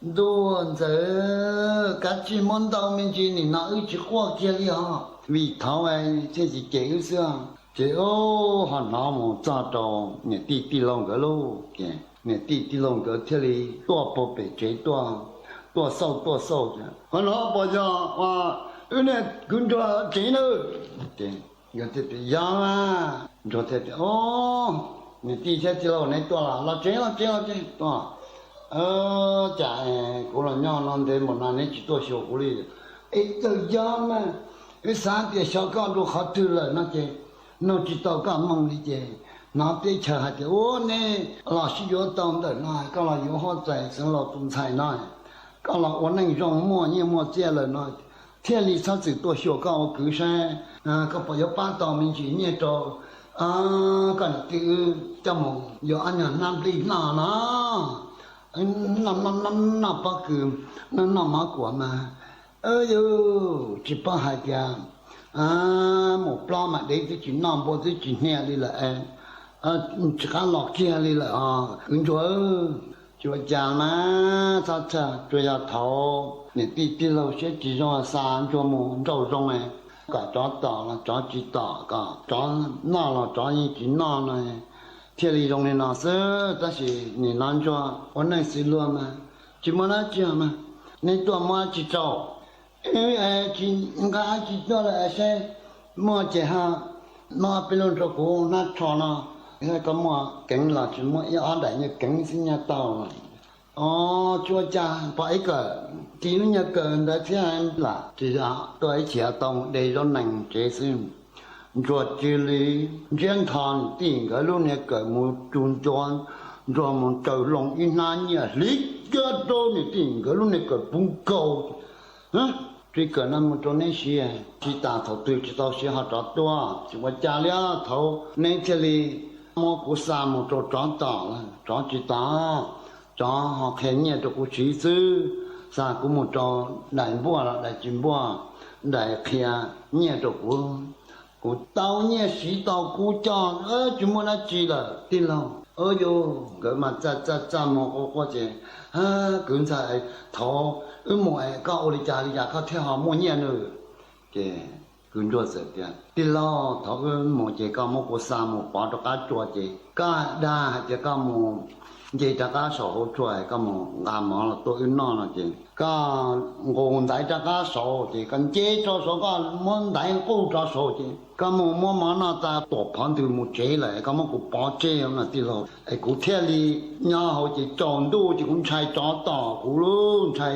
Ntuj ntxawm, kav tsij muab ntau me ntsis, nim no wb tsis quaj kiag li os, vim thaum thiaj tsis cem wb xwb. Ces ub, ho hnov mus txog rau niam tij tij laug nkawd lauj. Ces niam tij tij laug nkawd thiaj li tuaj puag pem tsev tuaj, tuaj xauj tuaj xauj, ho hnov pom yog wb niag kwv Ntsuag tsev na. Ces nkawd thiaj tias, yog, Ntsuag thiaj tias, o, niam tij thiab tij laug, neb tuaj los? Los tsev, los tsev, los tsev tuaj. Cas kuv los nyob no ntev npaum no neb tsis tuaj xyuas kuv li? Es txawm yog mas, wb xav tias xyov koj dua qhov twg lawm no ces nug tsis tau koj moo li ces hnov teb chaws hais tias ua neb los sib yuav tau ntawm no, koj los yuav huab tais xeev laus tus ntxhais no, koj los ua neej zoo muaj nyiaj muaj txiaj lawm no, thiaj li txhob txwm tuaj xyuas koj ua kwv saib koj puas yuav pab tau me ntsis nyiaj rau koj niam tij wb coj mus yuav ob nyuag hnab nplej noj no, noj noj pob kws, noj noj mov kuam mas. Yus tsis paub hais tias mus plob mas dev twb tsis noj, npua twb tsis hnia li lawm, tsis qab los kiag li lawm os kwv Ntsuag. Tsis ua cas mas, txhob txhawj, tsuas yog thaum niam tij tij laug siab tsis zoo xa Ntsuag mus nrauj zoo, kom tsov tom los tsov tsis tom, kom tsov noj los tsov yeej tsis noj no thiaj li zoo li no xwb. Tab sis nim no Ntsuag ua neej xws luag mas tsis muaj dab tsi mas, neb tuaj muab dab tsi rau? Wb tsis nqa dab tsi tuaj lawm, saib muaj ces ho muab peb lub rau kuv hnab tsho no, koj muaj keev los tsis muaj, ib ob daim nyuag keev xwb nyaj tau. Os, tsis ua cas, pom ib kawm, tis lub nyuag kawm ntawd thiab lam tsis tuaj ib chim tau de zaub nees tsev xwb. Ntsuag cia li ntsiab ntho niam tij nkawd lub niag kawm mus tsuj ncua, Ntsuag mus tsaws loo ib hnab nyiaj hliv kiag rau niam tij nkawd lub niag kawm puv nkaus. Tsib kawm no mus rau neb siv, tsis tas thaum twg tsis tau siv ho rov tuaj, tsis ua cas li os. Thaum neb thiaj li muab kuv xa mus rau tsov tom, tsov tsis tom, tsov ho qhia nyiaj rau kuv siv xwb. Xa kuv mus rau daim npuaj los daim tsis npuaj, daim qhia nyiaj rau kuv, kuv tau nyiaj siv tau kub coj, tsis muaj dab tsi lawm tij laug. Yus nkawd mas txaj txaj txaj muag quaj quaj ces, kwv ntxawm, thaum wb mus es koj ua li cas li cas koj thiaj ho muaj nyiaj na? Ces kwv Ntsuag txawm tias, tij laug, thaum wb mus ces koj muab kuv xa mus pov rov qab tsua ces koj dag hais tias koj mus nce rov qab saum hauv tsua, koj mus nqa mov los tuaj wb noj no ces koj nqus ntaiv rov qab saud ces koj nce rau saud, koj muab ntaiv nqus rau saud ces koj mus muab mov noj tas tuam phov ntws mus tsev lawm, koj muab kuv pov tseg no tij laug, es kuv thiaj li nyob hauv ces tsaus ntuj ces kuv ntshai tsov tom kuv, ntshai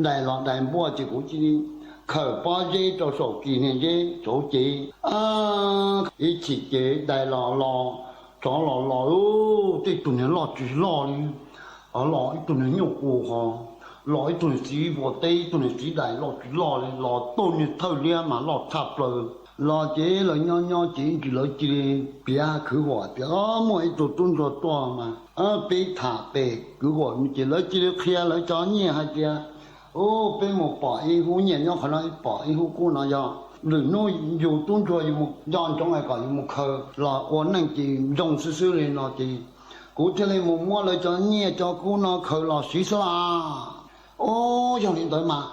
dais los dais npuaj ces kuv cia li khawm pob zeb rau saum kis niag zeb tsaud ces ib chim ces dais los los, tsov los los, tej tug niag loj tsis loj li, los ib tug niag nyuj qus ho, los ib tug niag txiv vuas teb, ib tug niag txiv dais loj tsis loj li, los tuj niag thawj liab mas loj tshaj plaws. Los ces lawv nyob nyob ces ntsis lawv cia li piav khwv huam tias muaj ib tug tub ntsuag tuaj mas peb tham pem khwv huam ces lawv cia li qhia lawv cov nyiaj hais tias, u, peb mus pom ib hub nyiaj nyob qhov no, pom ib hub kub no, yog lwm hnub yus tub ntsuag yus mus nco ntsoov es kom yus mus khaws los ua neej ces zoo xwb xwb li no ces kuv thiaj li mus muab lawv cov nyiaj cov kub no khaws los siv xwb las. O, yog li ntawd mas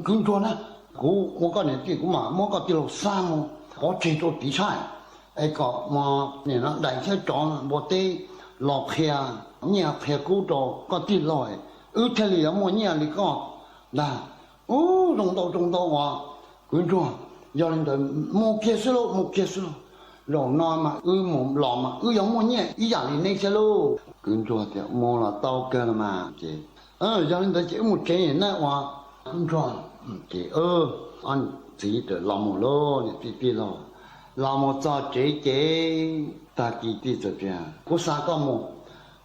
kwv Ntsuag na, kuv ua koj niam tij kuv mam muab koj tij laug xa mus pov tseg rau tid saib, es kom nim no dais thiab tsov npua teb los qhia nyiaj qhia kub rau koj tij laug, wb thiaj li yuav muaj nyiaj li koj ntag. U, zoo ntau zoo ntau as kwv Ntsuag, yog li ntawd mus kiag xwb lauj, mus kiag xwb lauj. Zaum no mas wb mus los mas wb yuav muaj nyiaj ib yam li neb thiab lauj. Kwv Ntsuag tias mus los tau kawg los mas ces, yog li ntawd ces wb mus tsev na ua kwv Ntsuag. Ces ob txiv tawm los mus lauj, niam tij tij laug, los mus txog tsev ces tag kis tij txawm tias kuv xa koj mus,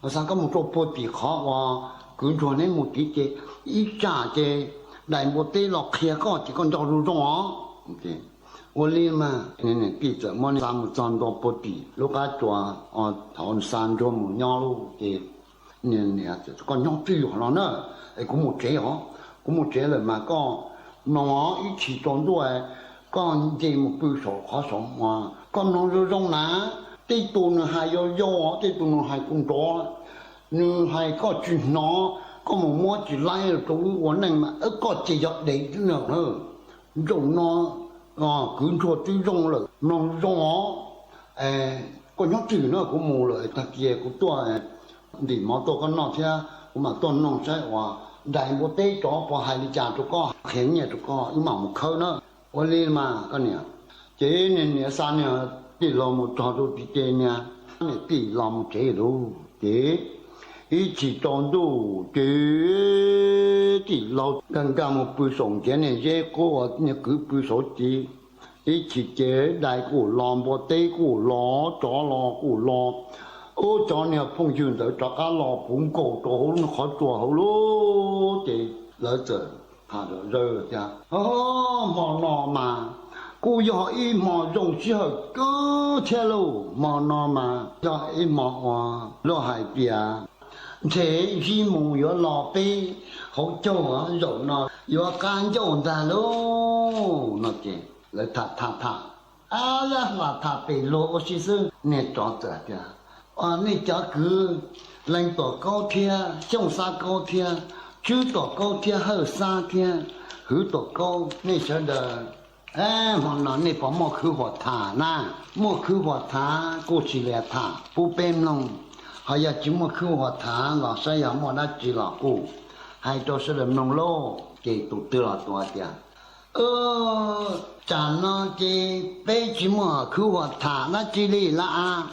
kuv xa koj mus rau puag tim qhov uas kwv Ntsuag neb mus tid ces ib tsam ces dais npua teb los qhia koj ces koj nco zoo zoo os. Ua li mas niam tij txawm muab xa mus txog ntua puag tim lub qab tsuas, thov xa ntsuag mus nyob lauj. Ces niam, koj nyob twj ywm no na, es kuv mus tsev os, kuv mus tsev lawm mas koj mloog ib chim tsaus ntuj, koj nce mus pw saum qhov saum, koj mloog zoo zoo na, tej tus nws hais yau yau, tej tus nws hais kuv nrov, nws hais koj tsis hnov, koj mus muab tsis laib rau wb ua neej mas koj ces yog dev xwb na. Zaum no kwv ntsuag twb zoo lawm, mloog zoo os. Koj nyob twj ywm no, kuv mus lawm, tag kis kuv tuaj ntim mov tuaj koj noj thiab kuv mam tuaj noj saib uas dais npua teb tsov puas hais li cas rau koj, qhia nyiaj rau koj, wb mam mus khawb na. Ua li mas koj niam. Ces niam xa niam tij laug mus txog rau tim ces niam, niam tij laug mus tsev lawm. Ces ib chim tsaus ntuj ces tij laug nkag nkag mus pw saum ntiav niag zeb qub uas niag kwv pw saud ces, ib chim ces dais kuj los, npua teb kuj los, tsov los kuj los. Ub, tsov niag phooj ywg ntawd rov qab los puv nkaus rau hauv qhov tsua hauv lub, ces lawv txawm tham zawj tias, Hmo no mas kuj yog ib hmo zoo sij hawm kawg thiab lauj, hmo no mas yog ib hmo uas luag hais tias ntshe Zib Mus yuav los peb hauv caug, zaum no yuav qab ncauj ntag lauj no ces lawv tham tham tham, ab, yam hla tham pem luag ua si xwb, niag tsov txawm tias, Nej cov kwv Leej Tuam Kaub thiab Xyooj Xab Kaub thiab Tswb Tuam Kaub thiab Hawj Xab thiab Hwv Tuam Kaub, nej sawv daws, hmo no nej puas muaj khwv huam tham na? Muaj khwv huam tham kuj sim li tham pub peb mloog, ho yog tsis muaj khwv huam tham los saib yog muaj dab tsi los kuj hais rau sawv daws mloog lauj. Ces tus twg los tus hais tias, Tsam no ces peb tsis muaj khwv huam tham dab tsi li las as.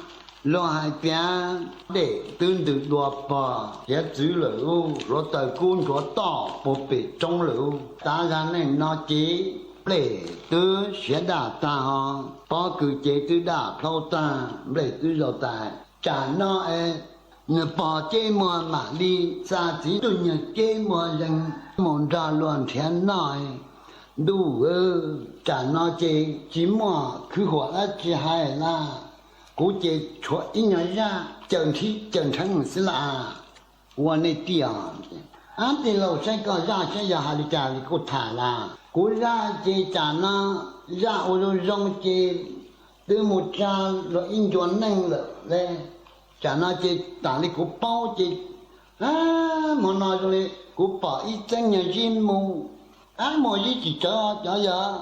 Luag hais tias dej twb ntws dua pog hiav txwv lawm lauj, hluav taws kub ntsuav toj puag pem roob lawm lauj. Tav zag neej no ces nplej twb siav daj tag ho, pob kws ces twb daj plhaub tag, nplej twb zaus tas. Tsam no es nws pog ceb muag mam li xa txiv ntuj nyuag ceb muag zeeg mus nrog luag nrhiav noj. Ntuj, tsam no ces tsis muaj khwv huam dab tsi hais las, kuv ces tshuav ib nyuag zaj caws nrhib caws nrheeb xwb las. Ua nej tiag, ab, tij laug saib koj zaj saib yog hais li cas li kuj tham las. Kuv zaj ces tsam no zaj ua zoo zoo ces twb mus tsa luag ib ncua neej lawm le. Tsam no ces tam li kuv paub ces, hmo no zoo li kuv pom ib txeeb nyuag zib mus, ab, muaj zib tsis tsawv cov yog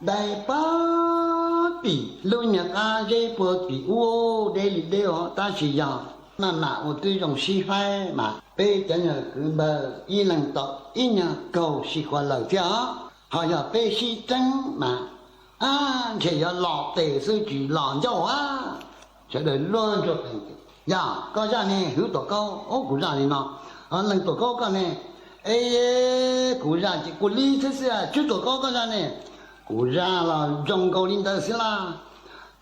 dai pab tim lub nyuag qab zeb puag tim ub deb li deb os, tab sis yog maj mam ua twb zoo sib faib mas peb cov nyuag kwv npawg ib leeg tau ib nyuag kaug sib khuav lawm thiab os. Ho yog peb sib txeeb mas, ab, ntshe yuav los tes xwb tsis los ncauj a. Sawv daws luag ntsuag qees, Yog koj zaj ne Hwv Tuam Kaub? Ub, kuv zaj li no. Leej Tuam Kaub koj ne? E, kuv zaj ces kuv li thiab xwb. Tswb Tuam Kaub koj zaj ne? Kuv zaj los zoo nkaus li ntawd xwb las.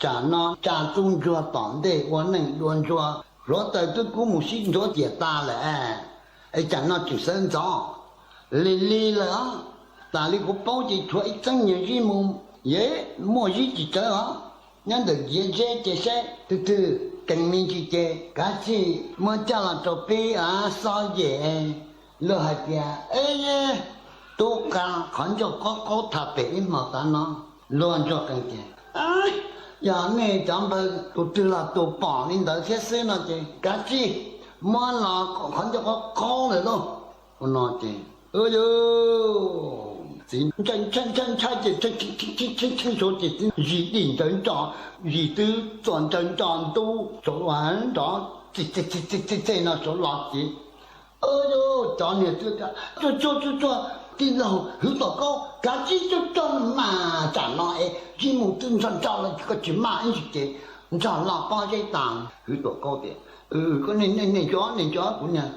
Tsam no tsa txuj ntsuag tom ntej ua neej dua ntsuag, hluav taws twb kub mus sib ntxuav ciam tas lawm es, es tsam no tseem sawv ntxov li li lawm os. Tas li kuv paub ces tshuav ib txeeb nyuag zib mus, yeej muaj zib tsis tsawv os. Nyob ntawm ntiav zeb ces saib twg twg kees me ntsis ces kav tsij muab coj los rau peb a xob yem. Luag hais tias, e, tub qa qhov ncauj qaub qaub tham pem ib hmos tav no. Luag ntsuag qees tias, yog nej cov npawg tus twg los tus pom li ntawd thiab xwb no ces kav tsij muab los, qhov ncauj qaub qaub lawm lauj. Ua no ces, yus txiv ntshai ntshai ntshai ces tshee tshee ces txiv zis dij ntsawv nro, zis twb txuas ntsawv nro ntub saud nrov txej txej no saud los ces, yus cov niag tub, Tsuag tsuag tsuag, tij laug Hwv Tuam Kaub, kav tsij tsuag tsuag mas tsam no es zib mus twb nrog nrog los koj tsis maj ib ntsis ces nrog los pob zeb tas. Hwv Tuam Kaub tias, koj ne, nej nco, nej nco kuv niag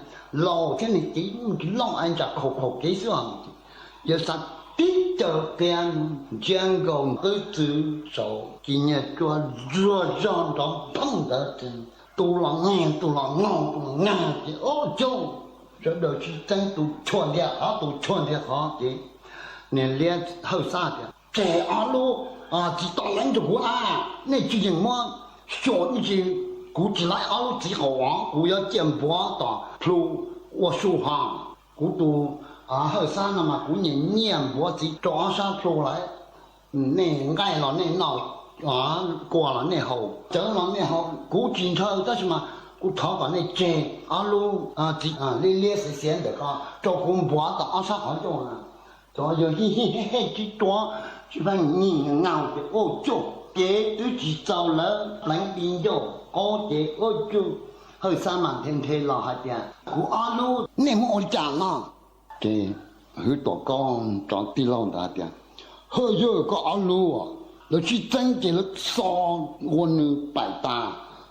laus thiab niag txiv tsis looj es ntsam khaum khaum kev xwb os. Yawg xav tib caws qia ntsia nkaus qwb txwv saud ces niag tsua ntsuag zog nrov nphooj ntawd, tus los nag tus los nag tus los nag ces ob caug, sawv daws sib txeeb tus tshuaj ntiag qhov tus tshuaj ntiag qhov ces niag liab Hawj Xab tias, tseg ob lub txiv tom leeb rau kuv a, nej tsis yeem muab xyuas dab tsi, kuv tsis laib ob lub txiv qaum os, kuv yuav cia npuav tom plhu ua su hos. Kuv tus Hawj Xab no mas kuv nyiam nyiaj npuav txiv rau ob sab plhu lawm. Nej nqaij los nej noj, kua los nej haus, cawv los nej haus, kuv tsis ntshaw, tab sis mas kuv thov kom nej tseg ob lub txiv liab liab xiav xiav ntawm ko rau kuv npuav tom ob sab qhov ncauj. Cov yawg hij hij hij hij tsis tuav, tsis pheej nyiag nyiag ngaus ces ua cuj, ces twb tsis txaus lawv pleev di ncauj qaub ces ua cuj. Hawj Xab mas nthe nthe los hais tias, kuv ob lub nej muab ua li cas no? Ces Hwj Tuam Kaub, tsov tij laug ntawd hais tias, hawj yawg, koj ob lub lawv sib txeeb ces lawv xo ua nws paim tas,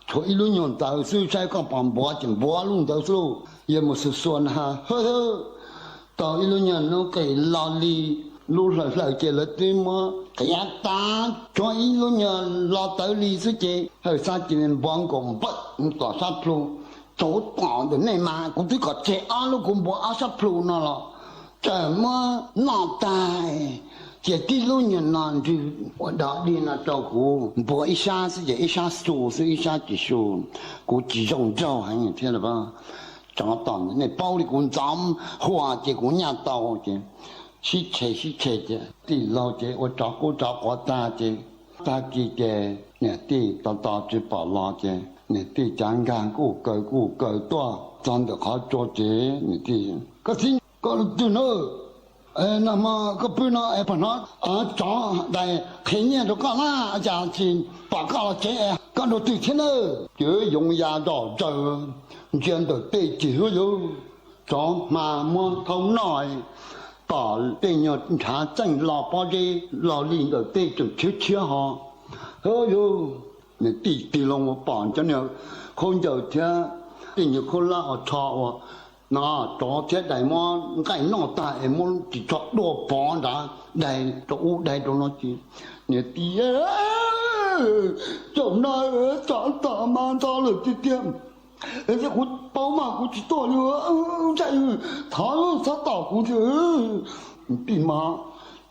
tshuav ib lub nyuag ntawd xwb, saib koj puas npuav ces npuav lub ntawd xwb lauj. Yawg mus xuas xuas na, hawj, tau ib lub nyuag hnub qis lo li, lub hlaws hlaws ces lawv twb muab qiav tas, tshuav ib lub nyuag lo tawv li xwb ces Hawj Xab cia li npuav nkaus npawm tom sab plhu. Tau tom ntawm nej mas kuv twb kom tseg ob lub kuv npuav ob sab plhu no los txawm muab noj tag, cia tib lub nyuag no ntswg ua dog dig no rau kuv npuav ib sab xwb ces ib sab xu xwb, ib sab tsis xu. Kuv tsis zoo nraug heev thiab lauj. Tsov tom ntawm nej paub li kuv ntxov huam ces kuv nyaj tau ces sib tshe sib tshe ces tij laug ces ua tsov qub tsov quav tag ces tag kis ces niam tij tos tos tsis pom los ces niam tij cav nkag kuj kaws kuj kaws tuaj txog ntawm qhov tsua ces niam tij, koj txiv, koj twg na? Nag hmo koj pw no es pom hnov tsov dais qhia nyiaj rau koj na, cas tsis pom koj los tsev es koj dua twg thiab na? Ces yoov ya zom zaws ntsia ntawm tej ces hu yuv tsov hma muab thaub noj, tom tej nyuag ntshav txeej los pob zeb los li ntawm tej tseem tshiab tshiab ho. Hu yuv, niam tij tig loo ua pom cov niag khaub ncaws thiab tej nyuag khaub hlab ua tsho ua no, tsov thiab dais muab nqaij noj tag es muab ris tsho dua pov nrad, dais rau ub dais rau no ces niam tij, caum no tsov tom mas ntxov lawm tiag tiag. Kuv paub mas kuv tsis tuaj li, thov txhob tom kuv. Tij mas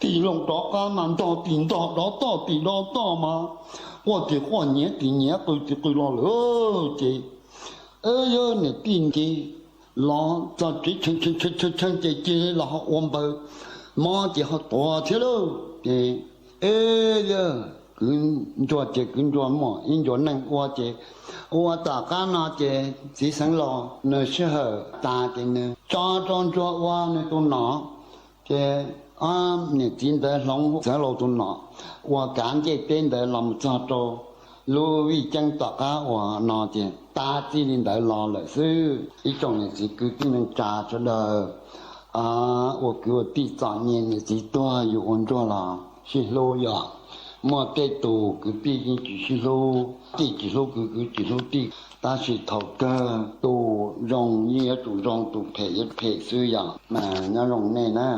tig loo rov qab mas ntog tim ntog, dov toj tim dov toj mas, quaj tim quaj, nyiav tim nyiav, qw tim qw los lawm ces yog niam tij nce los txog tsev tshee tshee ces cia li los ho ua npaws mob ces ho tuag thiab lauj. Ces yog kwv ntsuag ces kwv ntsuag muaj ib ncua neej ua ces ua tom qab no ces txiv xeev laus nws sij hawm tas ces nws tso rau ntsuag ua nws tus nom. Ces niam txiv ntawd hloov xeev laus tus nom ua kav ncej teb ntawd los mus txog rau lub vij ceeb tom qab uas no ces tab txij li ntawd los lawm xwb. Ib tsoom niam txiv kwv tij neej tsa sawv daws, ua kwv ua tij txom nyem, niam txiv tuag yus ua ntsuag los sib hlub, yog muaj tej tus kwv tij yeej tsis sib hlub, tij tsis hlub kwv, kwv tsis hlub tij, tab sis thaum kawg tus zoo yeej yuav tsum zoo, tus phem yuav phem xwb yom. Mas nyob zoo nej na.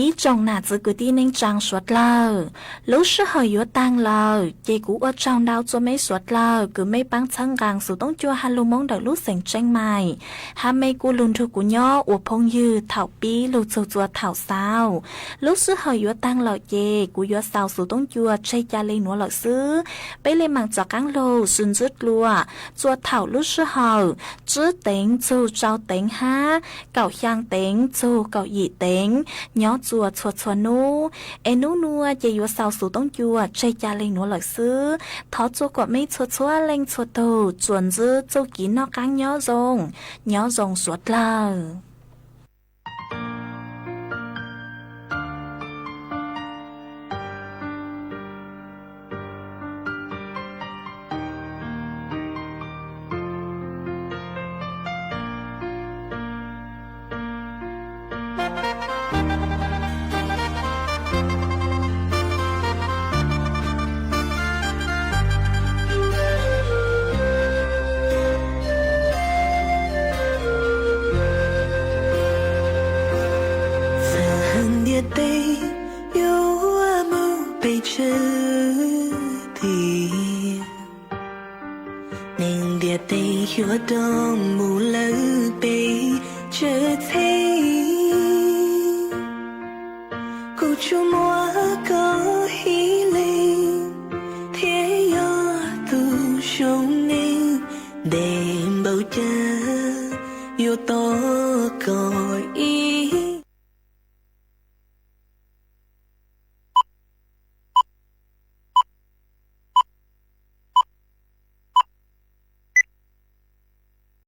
Ib tsoom nam txiv kwv tij neej tsaa suav dlawg, lub sij hawm yuav taag lawm ces kuv ua tsaug ntau txua mej suav dlawg kws mej paab txhawb nqaa xuv toob cua ha lug Moob ntawm lub xeem Tseeb Maim, hab mej kuj lug nrug kuv nyob ua phooj ywg thaum pib lug txug txua thaum xaus. Lub sij hawm yuav taag lawm ces kuv yuav xaus xuv toob cua tseg ca le nuav lawm xwb. Peb le maam rov qaab lug sib ntsib dlua txua thaum lub sij hawm tsib teev txug rau teev hab kaum xyaa teev txug kaum yim teev nyob txua txhua txhua nub. Es nub nua ces yuav xaus xuv toob cua tseg ca le nuav lawm xwb. Thov txua kom mej txhua txhua leej txhua tug tsuas ntsib txuj kev noj qaab nyob zoo, nyob zoo suav dlawg. Txawm ntiaj teb yuav mus pes tsawg tiam, neeg ntiaj teb yuav rov mus lawm pes tsawg txheej, kuv tsuas muaj koj Kaum ib